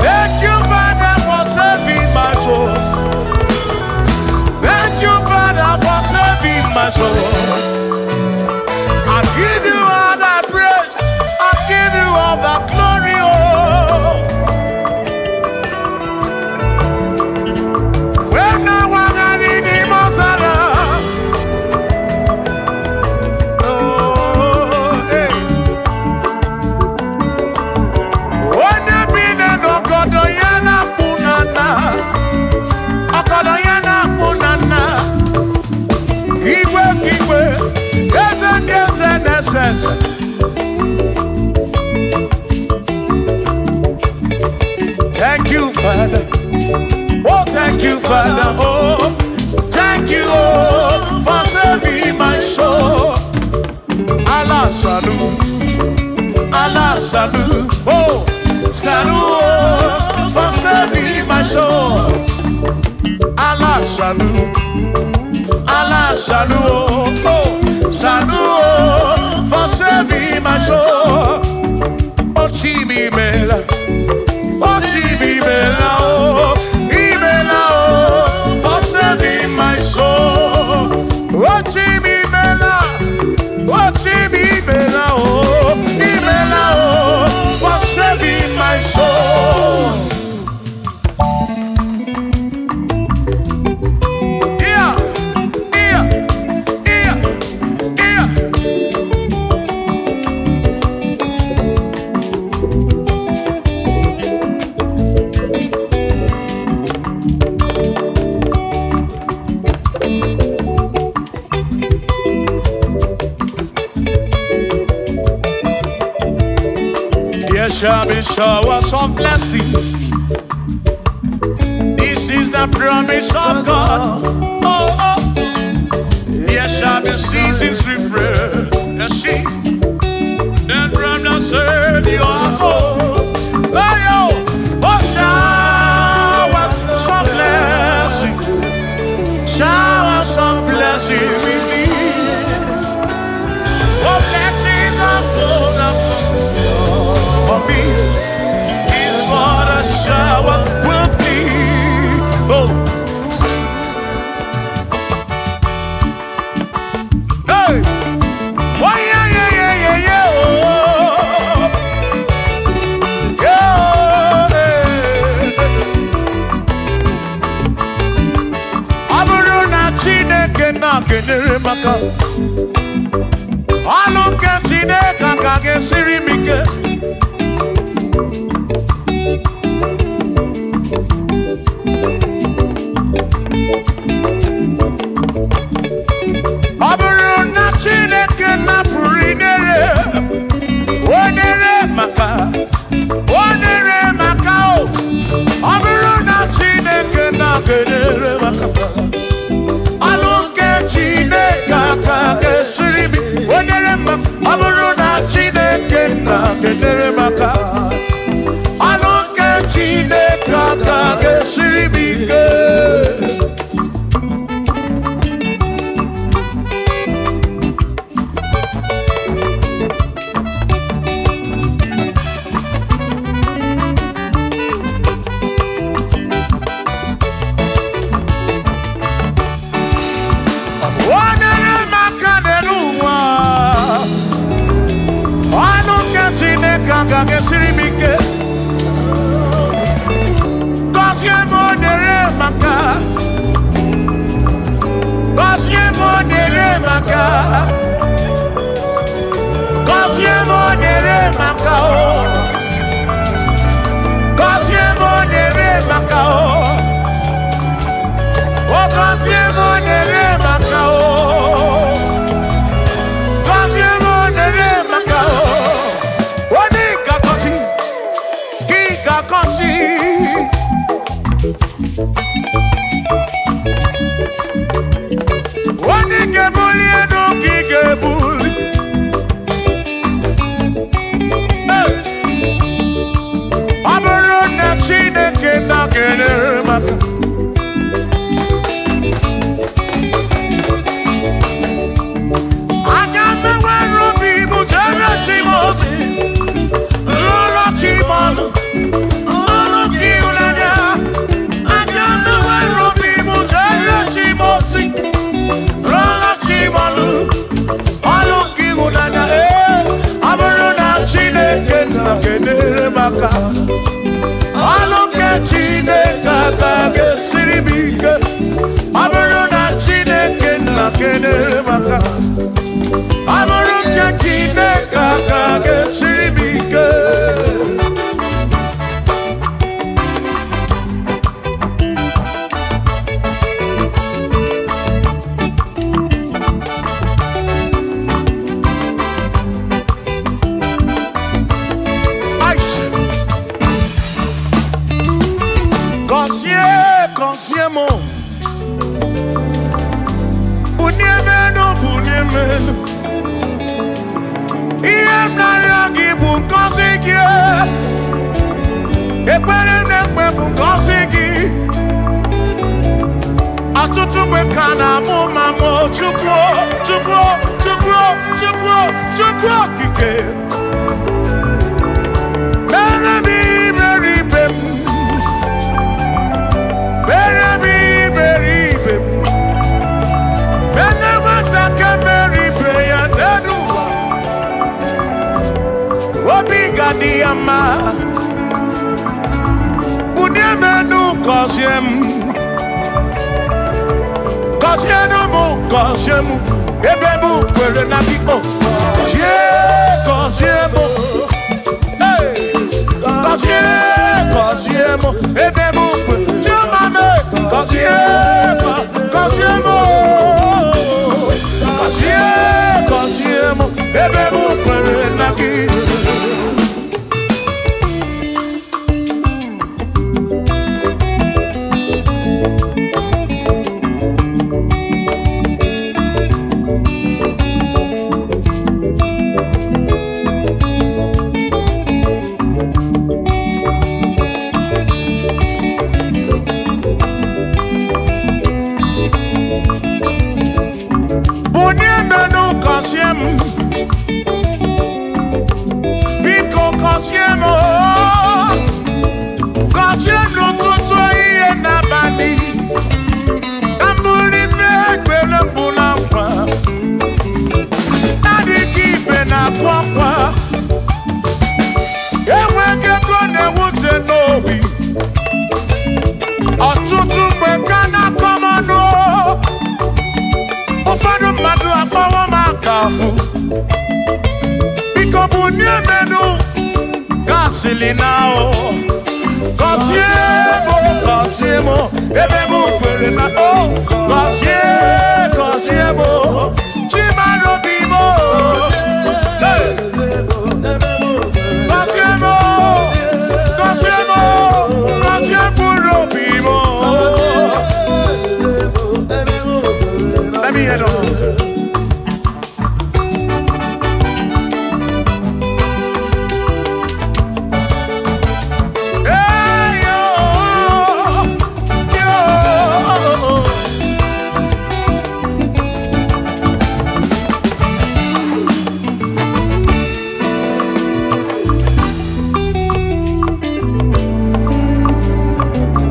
Thank you, Father, for saving my soul. Thank you, Father, for saving my soul. I give you all the praise. I give you all the glory. Oh. When I was in the Mozara. Oh, hey. Onye bi n'ọgọdọ ya na-akpụ n'ana. Ọgọdọ ya na-akpụ n'ana. Igwe ka igwe, eze ndị eze na-ese ese. Thank you, Father. Oh, thank you, Father. Oh, thank you, oh, for saving my soul. Allah Sanu, Allah Sanu, oh, Sanu, oh, for saving my soul. Allah Sanu, Allah Sanu, oh, oh, Sanu, oh, for saving my soul. Oh, Chimi Mela, oh, Chimi Mela, oh, Imela, oh, for saving my soul. Oh, Chimi Mela, oh, Chimi Mela, oh, Imela, oh, for saving my soul. There shall be showers of blessing. This is the promise of God. Oh, oh. There shall be seasons refreshed. Then from the Savior, oh, oh, oh, showers of blessing, showers of blessing we need. Oh, blessings are full for me. Is what a shower will be. Oh, hey, why, yeah, yeah, yeah, yeah, yeah, oh, yeah, hey. Ọ bụrụ na Chineke na-kenyere m aka, ọlụ nke Chineke aka ga-esiri m ike. Ọ bụrụ na Chineke napụrụ inyere onyere maka onyere maka o, ọ bụrụ na Chineke na-kenyere maka, ọlụ nke Chineke aka ga-esiri m onyere maka. Ọ bụrụ na Chineke na-kenyere maka, ọlụ nke Chineke aka ga-esiri m ike. Onyere m aka n'elu ụwa, ọnụ nke Chineke agaghị esiri m ike. Gọzie m, onyere m aka. Gọzie m, onyere m aka. Gọzie m, onyere m aka o. Gọzie m, onyere m aka o. O gọzie m, onyere m aka o. Gọzie m, onyere m aka o. Onye ga-agọzi, gị ga-agọzi. Onye ga-ebuli elu ka ị ga-ebuli. Hey! Ọ bụrụ na Chineke na-enyere m aka, aga m enwere obi m jere chi m ozi, lụrụ chi m ọlụ, ọlụ gị ịhụnanya. Aga m enwere obi m jere chi m ozi, lụrụ chi m ọlụ, ọlụ gị ịhụnanya. Ee, ọ bụrụ na Chineke na-enyere m aka, ọlụ nke Chineke aka ga-esiri m ike. Ọ bụrụ na Chineke na-enyere m aka, ọ bụrụ nke Chineke aka ga-esiri m ike. Aisha. Gọzie, gọzie m, bunie m elu, bunie m elu. Ihe m na-arịọ gị bụ ngọzi gị. Ekpere m na-ekpe bụ ngọzi gị. Ọtụtụ mgbe ka na-amụ ma mụ, Chukwu, Chukwu, Chukwu, Chukwu, Chukwu okike, mere m iberibe m, mere m iberibe m, mere nwata ka mere ibe ya n'elu ụwa, obi ga-adị ya mma. Bunie m enu, gọzie m, gọzienụ m, gọzie m, ebe m kwere na gị o. Gọzie, gọzie m. Hey! Gọzie, gọzie m, ebe m kwere chioma m. Gọzie, gọzie m o. Gọzie, gọzie m, ebe m kwere na gị. Gọzili na o. Gọzie m, gọzie m, ebe m kwere na o. Gọzie, gọzie m, Chimarobi m. Hey! Gọzie m, gọzie m, gọzie mkpụrụ obi m. Let me hear them. Hey, yo, yo.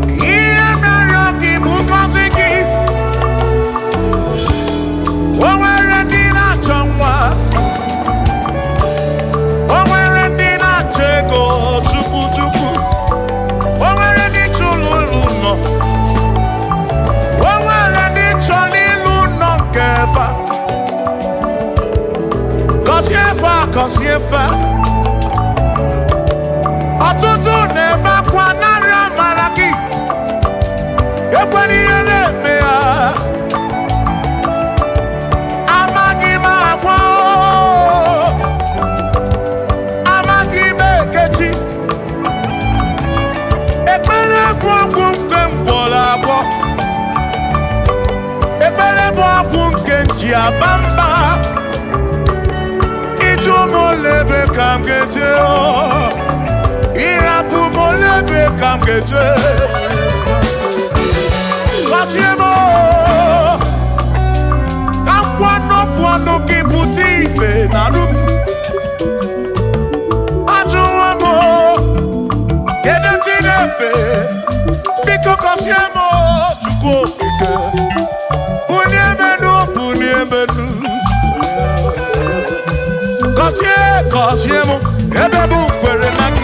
Ihe mere gị bụ ngọzi gị. O nwere ndị na-achọ nwa. O nwere ndị na-achọ ego chukwu chukwu. O nwere ndị chọrọ ụlọ nọ. O nwere ndị chọrọ ịlụ nọ nke fa. Gọzie fa, gọzie fa. Ọtụtụ na-ebe akwa narị amara gị. Ekwela ihe na-eme ha. Amaghị m agwa o. Amaghị m ekechi. Ekpere bụ ọgwụ nke m gwọrọ agwọ. Ekpere bụ ọgwụ nke m ji aba mba. Ịjụ m ole ebe ka m ga-eje o. Ịrapụ m ole ebe ka m ga-eje. Gọzie m o. Ka nkwa n'okwu ọnụ gị pụta ife na rụ m. Ajụwo m o, kedu chi na-efe? Biko gọzie m o, Chukwu okike. Bulie m enu, bulie m enu. Gọzie, gọzie m, ebe m kwere na gị.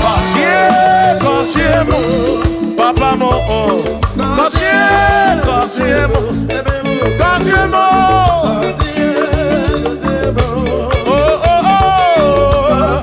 Gọzie, gọzie m, papa m o. Gọzie, gọzie m, gọzie m o. Oh, oh, oh.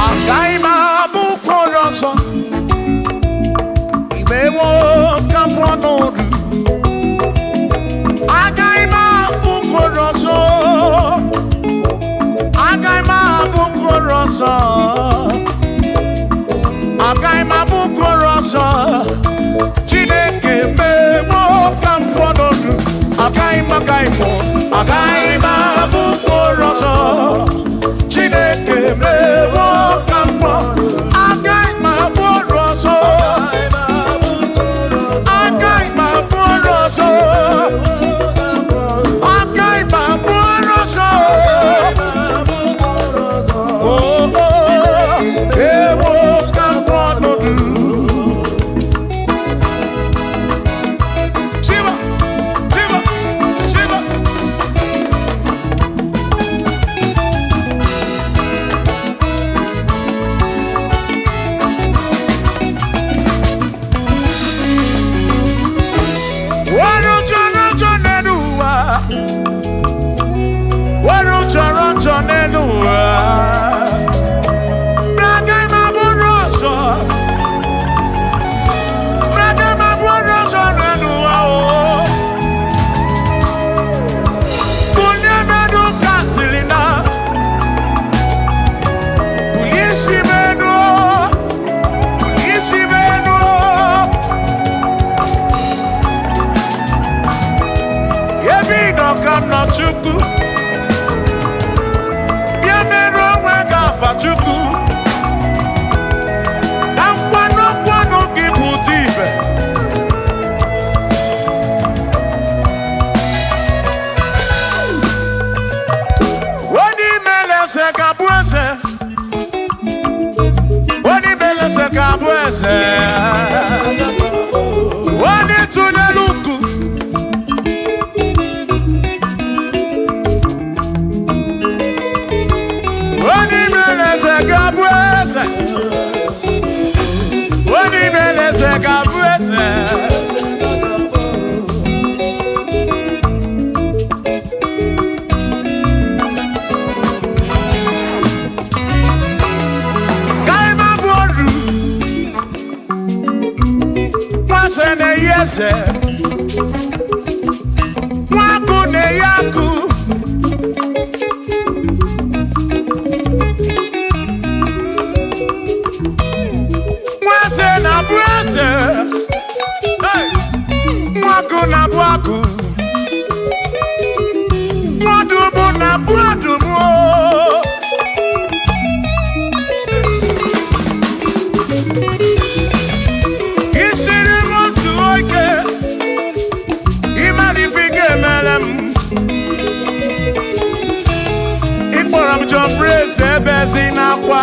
Agaghị m abụ mkpụrụ ọzọ. Imewo ka m pụọ n'oru. Agaghị m abụ mkpụrụ ọzọ. Agaghị m abụ mkpụrụ ọzọ. Agaghị m abụ mkpụrụ ọzọ. Chineke mewo ka m pụọ n'oru. Agaghị m, agaghị m, agaghị m abụ mkpụrụ ọzọ. Chineke mewo ka m pụọ. Agaghị m abụ ọrụ ọzọ. Agaghị m abụ ọrụ ọzọ. Agaghị m abụ ọrụ ọzọ. Oh, oh, ewo ka m pụọ n'oru. Shiva, Shiva, Shiva. eze ga-abụ eze. Onye mere eze ga-abụ eze. Onye tụnyere uku. Onye mere eze ga-abụ eze. Onye mere eze ga-abụ eze. Kaima bụ oru. Nwase na-eyi eze. Nwakụ na-eyi akụ. Nwase na-abụ eze. Hey! Nwakụ na-abụ akụ. Nwadụmụ na-abụ adụmụ. Isiri m otu oge, ịmara ife ị ga-emere m. Ịkpọrọ m John Praise ebe ezi n'akwa.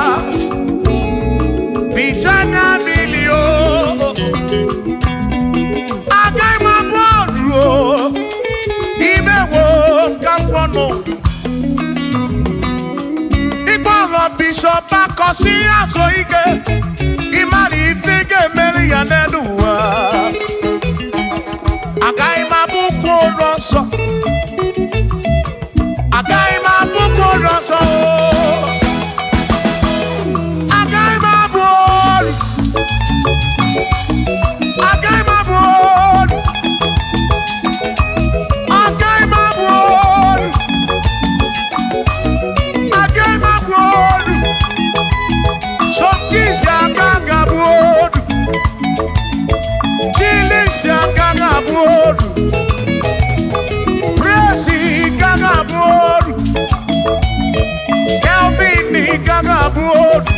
Bicha anya mmiri o. Agaghị m abụ ọrụ o. Imewo ka m kwọ n'udu. Ịkpọrọ Bishọp Akọsi azụ ike. Ịmara ife ị ga-emere ya n'elu ụwa. Agaghị m abụkwa ụlọ nsọ. Agaghị m abụkwa ụlọ nsọ. Agaghị m abụ ọrụ. Agaghị m abụ ọrụ. Agaghị m abụ ọrụ. Agaghị m abụ ọrụ. Sọmkisi aka ga-abụ ọrụ. Chilisi aka ga-abụ ọrụ. Presi ka ga-abụ ọrụ. Kelvin ka ga-abụ ọrụ.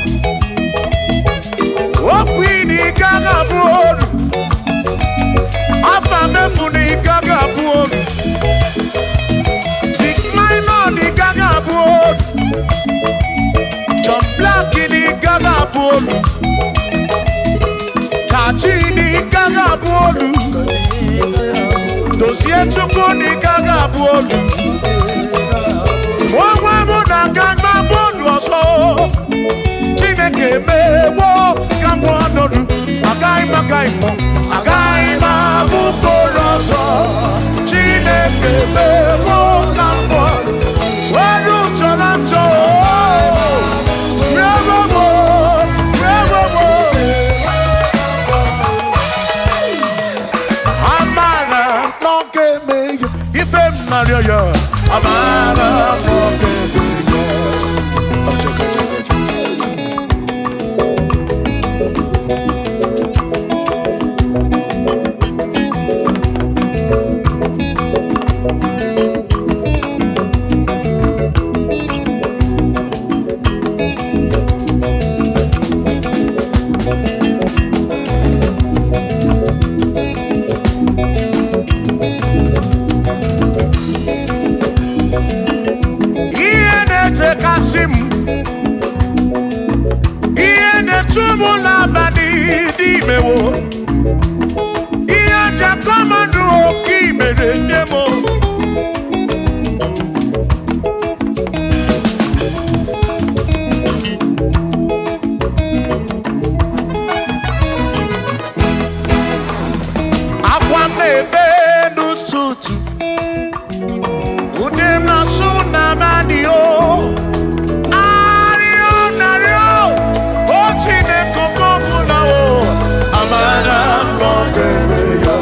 Okwini ka ga-abụ ọrụ. Afa mefuni ka ga-abụ ọrụ. Vic Minor ka ga-abụ ọrụ. John Black ka ga-abụ ọrụ. Kachi ka ga-abụ ọrụ. Dozie Chukwu ka ga-abụ ọrụ. Nwa mụ na aka gba bọọlụ ọzọ. Chineke mewo ka m ọnọdụ. Agaghị m agaghị m agaghị m abụ kpọrọ ọzọ. Chineke mewo ka m pụọ. Ọrụ chọrọ nchọ. Rewo m, rewo m. Amara n'oge eme ya, ife m narịọ ya. Amara n'oge eme ya. Ọchọkọ, ọchọkọ, ọchọkọ. Ihe na-echekasị m, ihe na-echu m n'abalị n'imewo, ihe ji akọmọdụ oke imere nne m. Akwa m na-ebe n'ụtụtụ, ude m na-asụ n'abalị o. Arịọ narịọ, o Chineke oke ọbụla o, amara m na ọ ga-eme ya.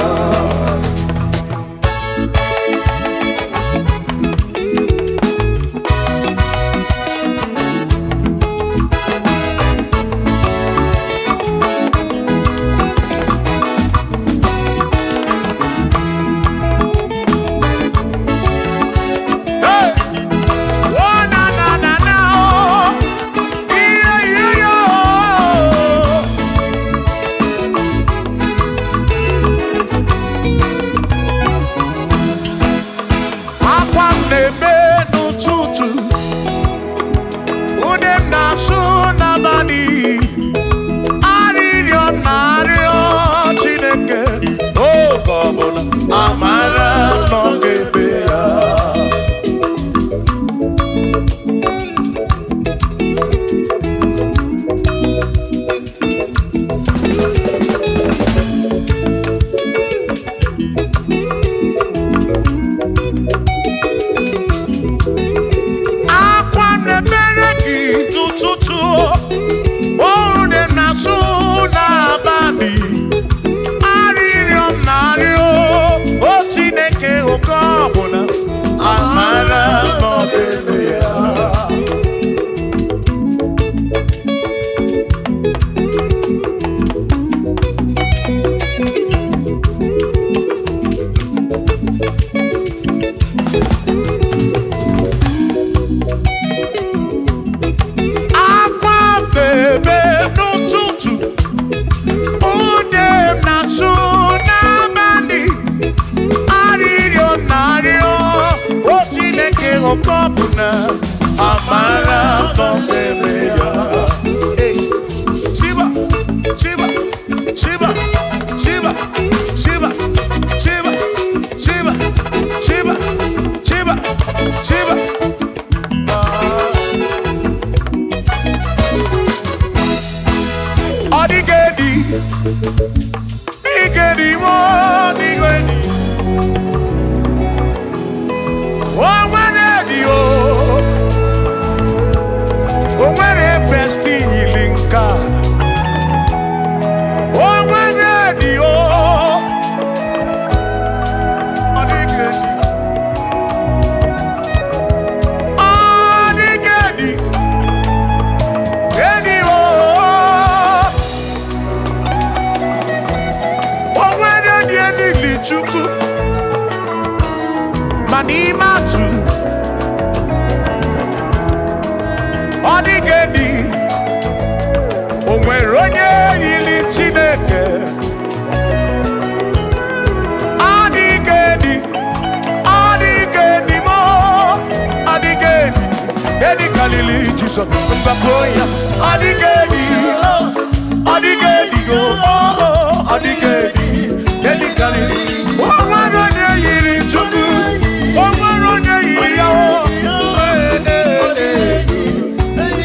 Oke ọbụna amara atọ ebe ya. Hey. Shiba, Shiba, Shiba, Shiba, Shiba, Shiba, Shiba, Shiba, Shiba, Shiba. Ọ dịghị edi, dịghị edi, ọ dịghị edi. O nwere edi o, o nwere besti yiri nke a. O nwere edi o, ọ dịghị edi. Ọ dịghị edi, edi o. O nwere edi elili Chukwu, ma n'ime atụ, ọ dịghị edi. O nwere onye yiri Chineke. Ọ dịghị edi, ọ dịghị edi mo, ọ dịghị edi. Edi karịrị Jizọs, mgbakọ ya. Ọ dịghị edi, ọ dịghị edi o, ọ dịghị edi. Edi karịrị. O nwere onye yiri Chukwu, o nwere onye yiri ya o. Ee, ee, ee.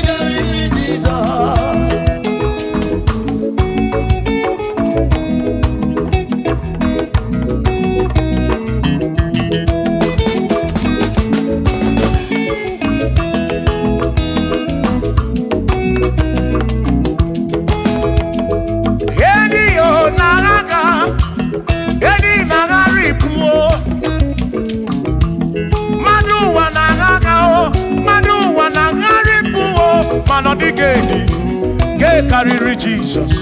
Edi o na-agha, edi na-aghara ibu o. Mmadụ ụwa na-agha agha o, mmadụ ụwa na-aghara ibu o, mana ọ dịghị edi nke karịrị Jizọs.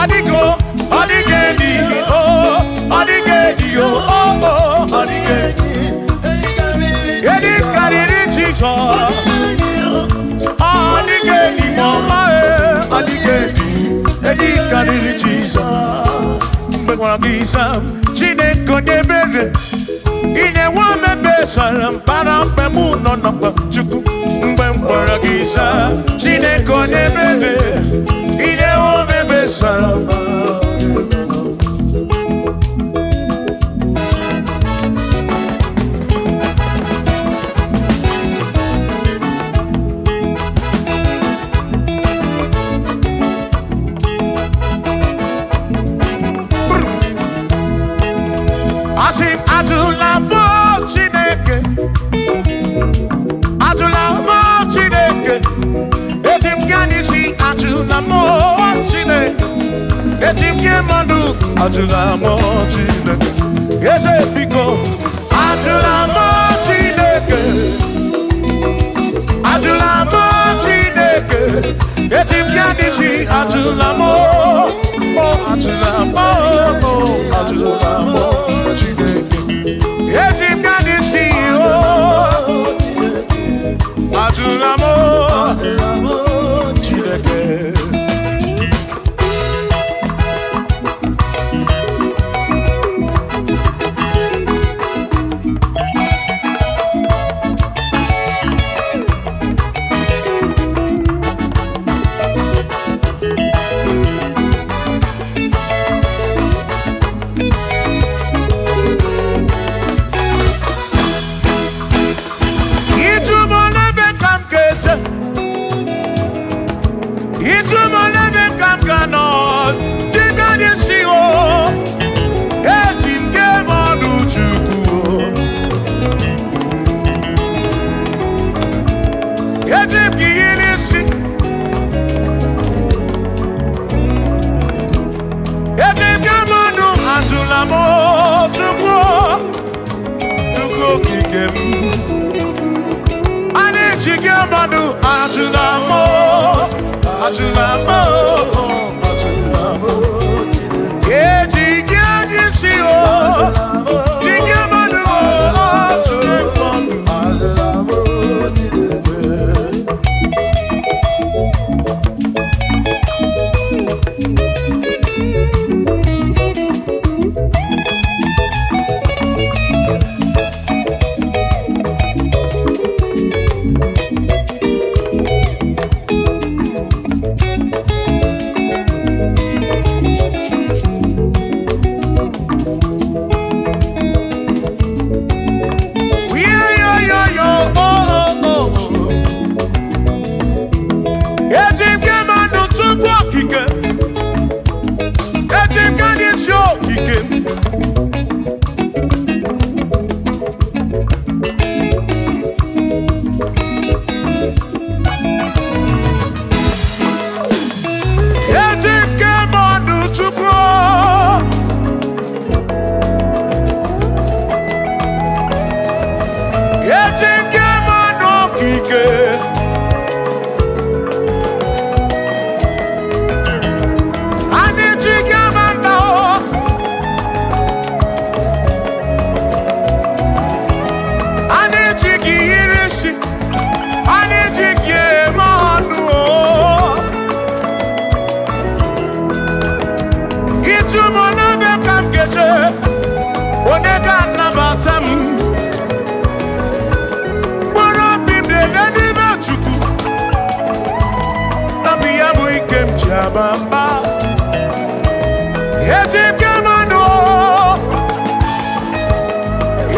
Ọ dịghị o, ọ dịghị edi o, ọ dịghị edi o, o, o, ọ dịghị edi. Edi karịrị Jizọs. Ọ dịghị edi ma ọma e, ọ dịghị edi. Edi karịrị Jizọs. Mgbe gwara gị sam, Chineke onye ebere, ị na-enwe omebe sara mbara mgbe mụ nọ n'ọkpa Chukwu. Mgbe m gwara gị sam, Chineke onye ebere, ị na-enwe omebe sara mbara. Asị m ajụla mụ Chineke, ajụla mụ Chineke, eji m gaa n'isi ajụla mụ Chineke, eji m gị mmadụ ajụla mụ Chineke, eze biko ajụla mụ Chineke, ajụla mụ Chineke, eji m gaa n'isi ajụla mụ, o ajụla mụ, o ajụla mụ Chineke. Eji m gaa n'isi o, ajụla m Chineke. Ịjụ m n'ebe ka m ga-eje, ịjụ m n'ebe ka m ga-anọ, dịka n'isi o, eji m gee m ọnụ Chukwu o. Eji m gị yiri isi, eji m gee m ọnụ, ajụla m Chukwu o, Chukwu okike m. A na-eji gị mmadụ ajụla m ajụla m ajụla m eji gị anya isi o ji gị mmadụ ajụla m. aba mba. Eji m gị mmanụ,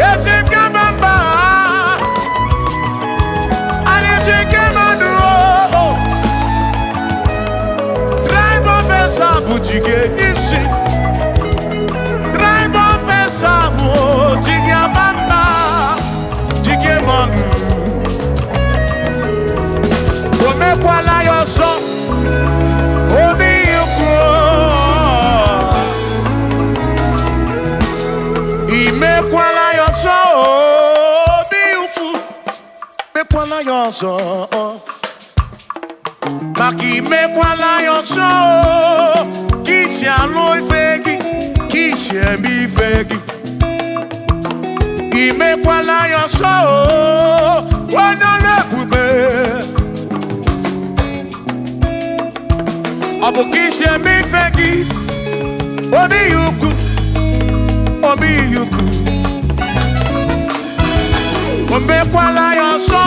eji m gị aba mba. Anyị ji gị mmanụ. Tribe of Esau ji gị isi. Tribe of Esau ji gị aba mba, ji gị mmanụ. O mekwala ya ọzọ, obi ukwu. Imekwala ya ọzọ, obi ukwu. Mekwala ya ọzọ, maka imekwala ya ọzọ, ka isi alụ ife gị, ka isi eme ife gị. Imekwala ya ọzọ, onye ọrụ ebube. Ọ bụ ka isi eme ife gị, obi ukwu, obi ukwu. O mekwala ya ọzọ,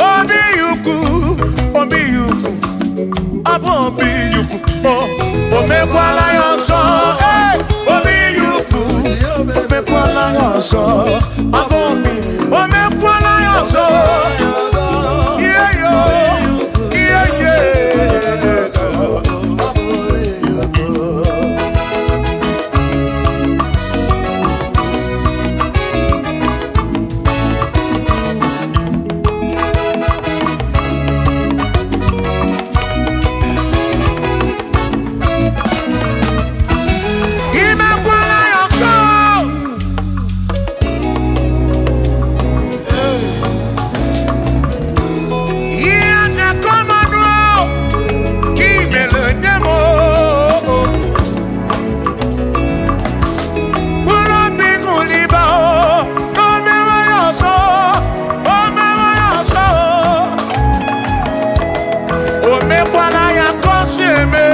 obi ukwu, obi ukwu. Ọ bụ obi ukwu. O mekwala ya ọzọ, ee, obi ukwu. O mekwala ya ọzọ, ọ bụ obi. O mekwala ya ọzọ. Ihe yo, ihe ye. Imekwala ya ọzọ. Ihe aja kọmanụ ka imere nye m. Mkpụrụ obi ṅụliba na o mewe ya ọzọ, o mewe ya ọzọ. O mekwala ya ka o si eme.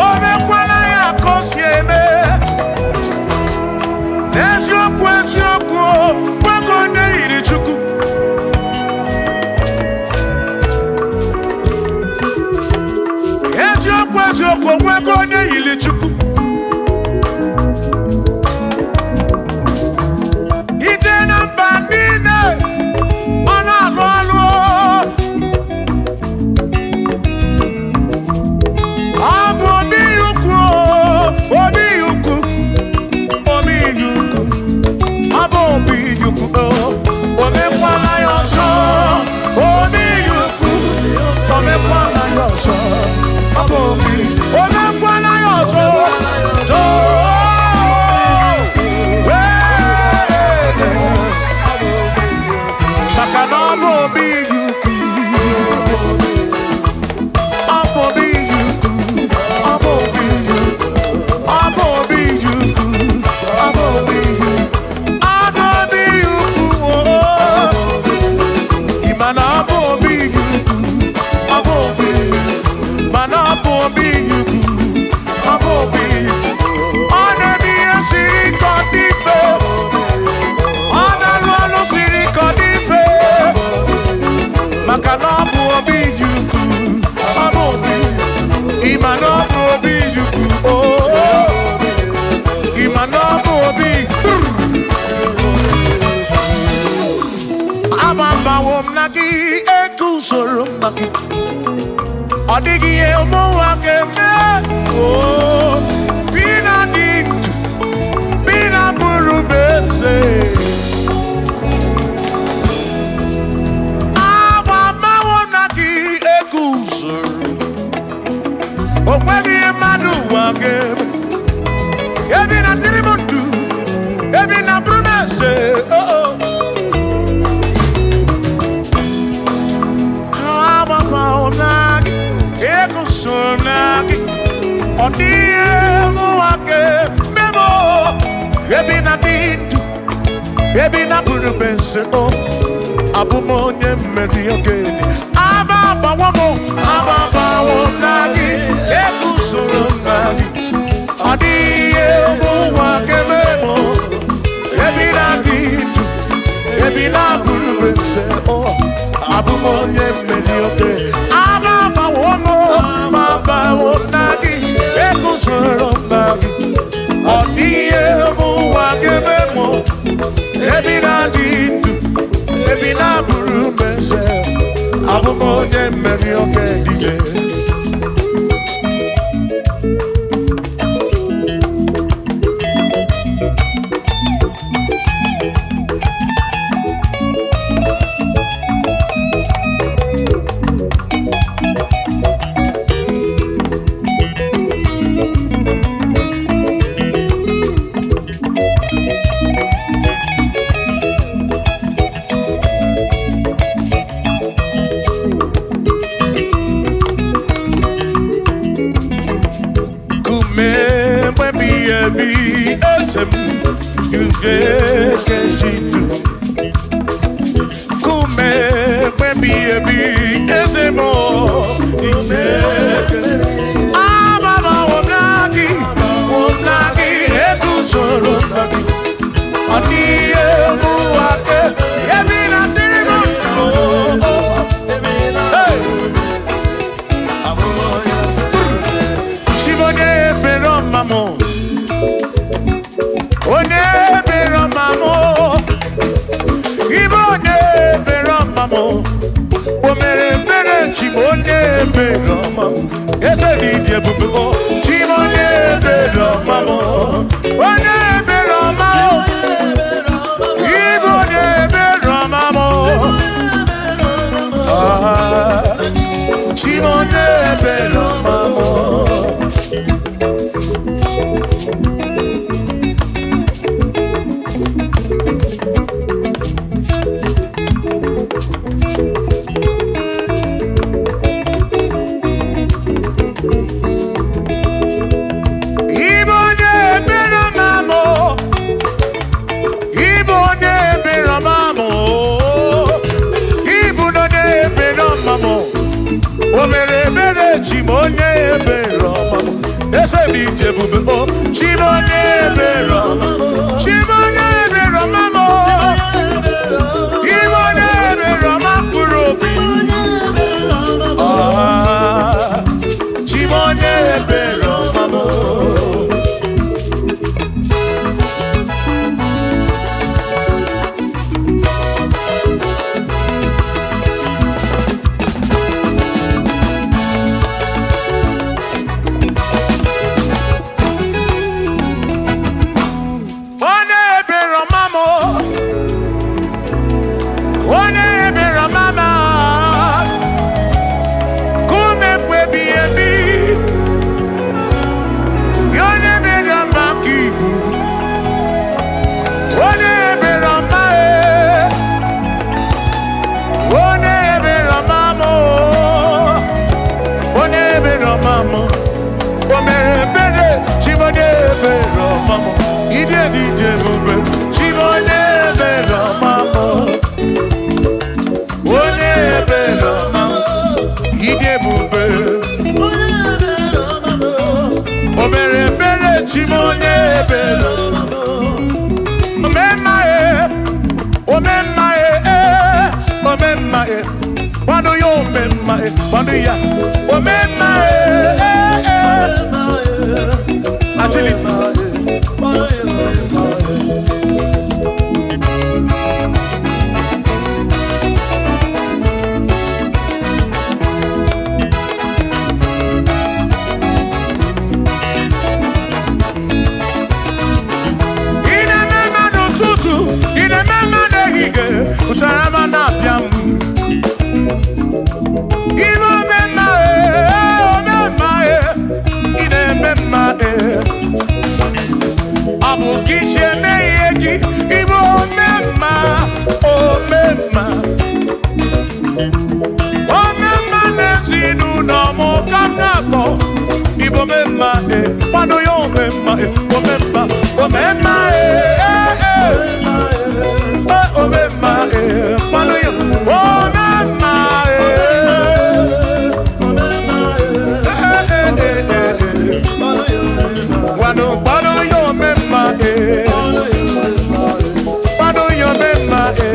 O mekwala ya ka o si eme. N'eziokwu, eziokwu, gwago onye yiri Chukwu. Eziokwu, eziokwu, onwego onye yiri Chukwu. Ije na mba niile, ọ na-alụ ọlụ. Ọ bụ obi ukwu, obi ukwu, obi ukwu. Ọ bụ obi ukwu. O mekwala ya ọzọ, obi ukwu. O mekwala ya ọzọ, ọ bụ obi. O mekwala ya ọzọ. Wee. Maka na ọ bụ obi ukwu. Ọ bụ obi ukwu. Ọ bụ obi ukwu. Ọ bụ obi ukwu. Ọ bụ obi ukwu. Ọ bụ obi ukwu. Ị ma na ọ bụ obi ukwu. Ọ bụ obi ukwu. Mana ọ bụ obi ukwu. Ọ bụ obi ukwu. Ọ na-eme ihe siri ike ọ dị mfe. Ọ na-alụ ọlụ siri ike ọ dị mfe. Maka na ọ bụ obi ukwu. Ọ bụ obi. Ị ma na ọ bụ obi ukwu. Oh. Ị ma na ọ bụ obi. Agbabawo m na gị, eguzoro m na gị. Ọ dịghị ihe ụmụ ụwa ga-eme. Oo, bi na dị ndụ, bi na bụrụ m eze. Agbabawo m na gị, eguzoro. O nweghị ihe mmadụ ụwa ga-eme. Ebi na dịrị m ndụ, ebi na bụrụ m eze. Oh, oh. Agbabawo m na gị, eguzoro m na gị. Ọ dịghị ihe ụwa ga-eme m. Ebi na dị ndụ, ebi na bụrụ m eze. O abụ m onye mmeri ogene. Aba agbawo m, aba agbawo m na gị, eguzoro m na gị. Ọ dịghị ihe ụwa ga-eme m. Ebi na dị ndụ, ebi na bụrụ m eze. O abụ m onye mmeri ogene. Aba agbawo Oke dike. Kume mgbe ebi eze m ugekejidu. Kume mgbe ebi eze m igeke. Amama womnagi, womnagi eguzoro nagi. Ọ dịghị emu ake, ebi na dịrị m ndụ. Hey! Chibonye ebere ọma m. Onye ebere ọma m. Ibe onye ebere ọma m. O mere ebere Chibo onye ebere ọma m. Eze dị dị ebube o. Chibo onye ebere ọma m. Onye ebere ọma m. Ibe onye ebere ọma m. Ah, Chibo onye ebere ọma m. Ibe onye ebere ọma m. Ibe onye ebere ọma m. Ibu onye ebere ọma m. O mere ebere chi m onye ebere ọma m. Eze m ije ebube o. Chi m onye ebere ọma m. Chi m onye ebere ọma m. Ibe onye ebere ọma mkpụrụ obi. Ah, Chi m onye ebere ọma m. Onye ebere ọma m. Onye ebere ọma m. Kume mgbe ebighị ebi. Onye ebere ọma ka ibu. Onye ebere ọma e. Onye ebere ọma m. Onye ebere ọma m. O mere ebere Chimone ebere ọma m. Ide dị ije ebube Chimone ebere ọma m. Onye ebere ọma m. Ide ebube. O mere ebere Chimone ebere ọma m. Omemma e, omemma e, omemma e. Kwado ya omemma e, kwado ya. Omemma e, eh, eh. Agility. Ị na-eme mma n'ụtụtụ, ị na-eme mma n'ehihie, ụtara ma na-abịa m. Ibe omemma e, omemma e, ị na-eme mma e. Ọ bụ gị si eme ihe gị, ịbụ omemma, omemma. Omemma n'ezinụlọ m ka m na-akpọ. Ịbụ omemma e, kwado ya omemma e, omemma, omemma e, e, e. Omemma e, kwado ya omemma e. Eh, eh, eh, eh, eh. Kwado, kwado ya omemma e. Kwado ya omemma e.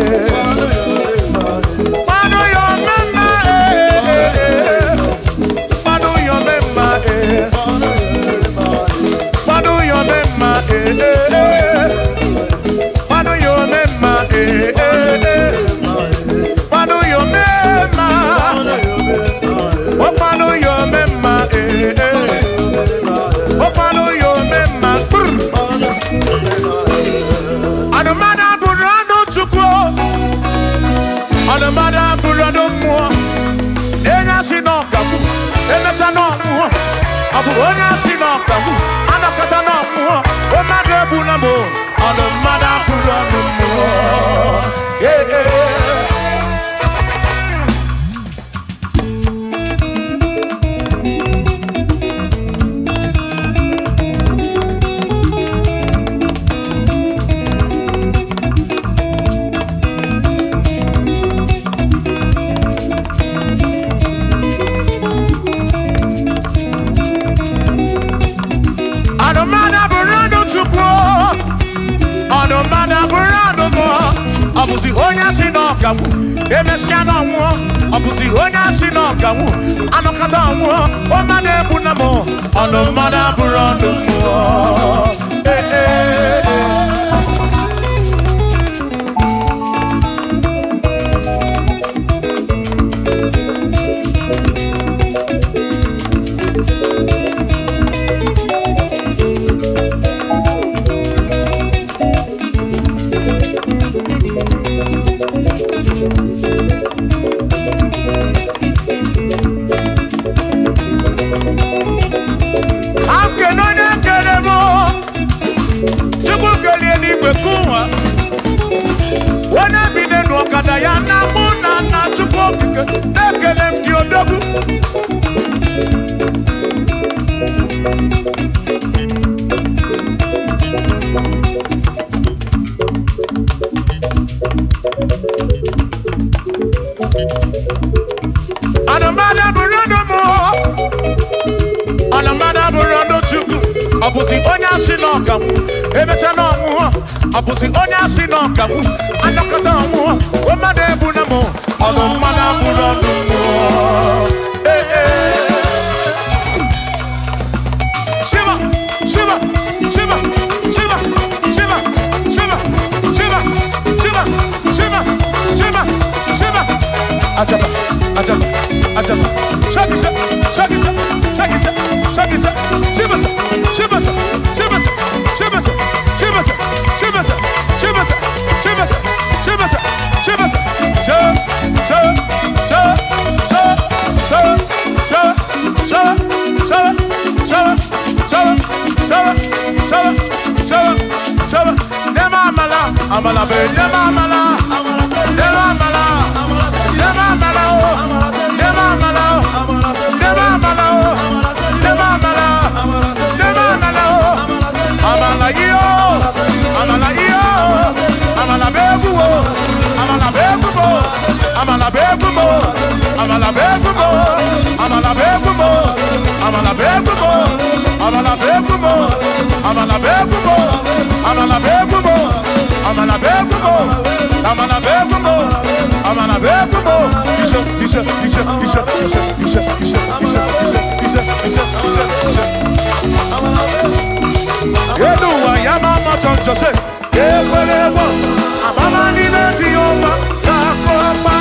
Kwado ya omemma e, eh, eh. Kwado ya omemma e. Kwado ya omemma e, eh, eh. asị na ọkagbu, emecha na ọnwụọ. Ọ bụ onye asị na ọkagbu, anọkọta na ọnwụọ. O mmadụ egbu na m, ọnụ mmadụ abụrụ ọnụ mmụọ. Ee, ee. Ọnụmmadụ bụrụ ọnụ Chukwu, ọnụmmadụ bụrụ ọnụ mmụọ. Ọ bụzi onye asị na ọkagbu, emesịa na ọnwụọ. Ọ bụzi onye asị na ọkagbu, anọkọta ọnwụọ. O mmadụ egbu na m, ọnụmmadụ abụrụ ọnụ mmụọ. Ee, ee, ee. Ka m kene onye kere m, Chukwu kelie n'igwe kụwa, onye bi n'elu ọkada ya na mụ na nna Chukwu okike na-ekele m gị odogwu. Anụmanụ bụrụ ọnụ mụ, ọnụmmadụ abụrụ ọnụ Chukwu. Ọ bụzi onye asị na ọkagbu, emecha na ọnwụọ. Ọ bụzi onye asị na ọkagbu, anọkọta ọnwụọ. O mmadụ ebu na mụ, ọnụ mmadụ abụrụ ọnụ mmụọ. Ee, ee. Shiva, shiva, shiva, shiva, shiva, shiva, shiva, shiva, shiva, shiva, shiva. Ajaba, ajaba, ajaba. Shaki sha, shaki sha, shaki sha, shaki sha. Shiva sha, shiva sha, shiva sha, shiva sha, shiva sha, shiva sha, shiva sha, shiva sha, shiva sha, shiva sha. Sha, sha, sha, sha, sha, sha, sha, sha, sha, sha, sha, sha, sha, sha. Nema amala, amala be, nema amala, nema amala, nema amala o, nema amala o, nema amala o, nema amala, nema amala o, amala iyo, amala iyo, amala be egwu o, amala be egwu mo, amala be egwu mo, amala be egwu mo, amala be egwu mo, amala be egwu mo, amala be egwu mo, amala be egwu mo, amala be egwu mo, amala be egwu mo, amala be egwu mo, amala be egwu mo. Ise, ise, ise, ise, ise, ise, ise, ise, ise, ise, ise, ise, ise. Elu ụwa ya ma ama chọnchọ se ekwere egwu amama n'ime Jehova ga-akụ akpa.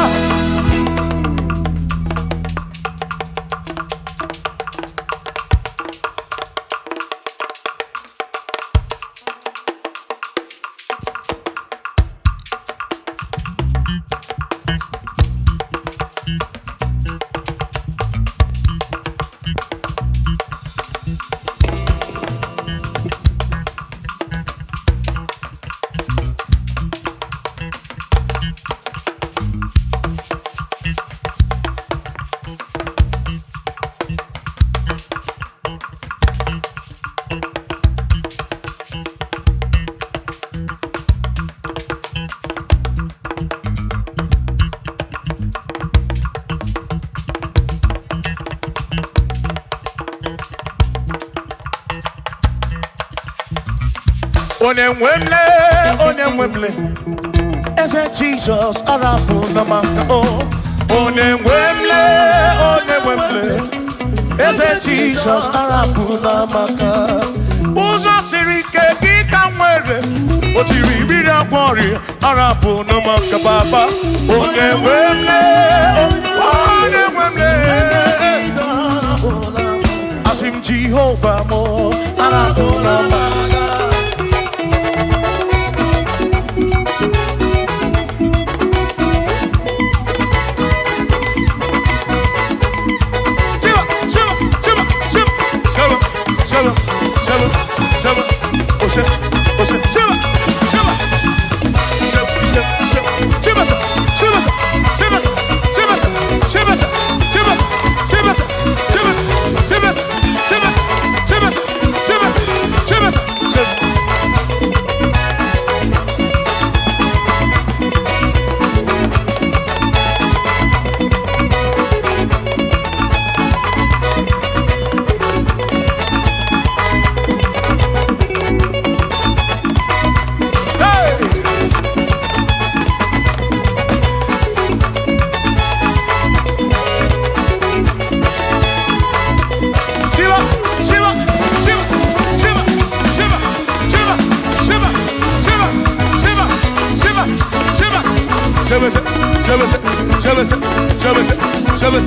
Onye nwe m lee, onye nwe m lee, eze Jizọs arapụ na maka o. Onye nwe m lee, onye nwe m lee, eze Jizọs arapụ na maka. Ụzọ siri ike gị ka m nwere, o tiri mmiri agwọ ọrịa arapụ na maka baba. Onye nwe m lee, onye nwe m lee, asị m Jehova mụ arapụ na maka. Sebese, sebese, sebese.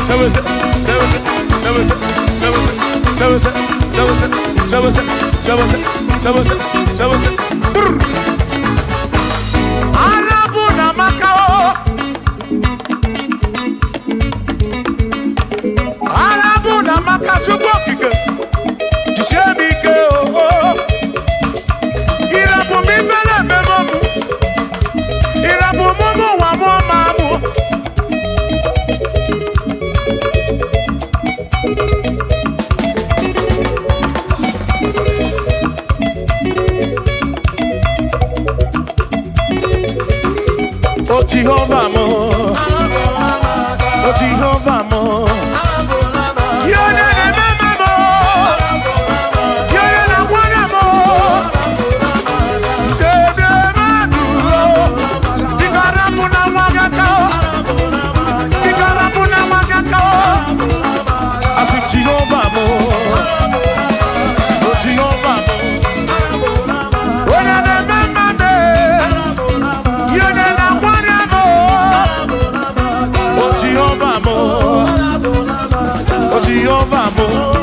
Sebese, sebese, sebese, sebese, sebese, sebese, sebese, sebese, sebese, sebese. Brr. Arabu na Macao. Arabu na maka Chukwu okike jisie m ike oo. Ịrapụ m ifele ememe mụ, ịrapụ m ụmụ ụwa mụọ ma mụ. O Jehova mụ, o Jehova mụ. Gị onye na-eme mma mụ, gị onye na-agwara mụ. Debe mmadụ o, biko arapụ na nwa gị aka o, biko arapụ na nwa gị aka o. Asị m Jehova mụ, o Jehova mụ. Onye na-eme mma mụ, gị onye na-agwara mụ. O Jehova mụ, o Jehova mụ.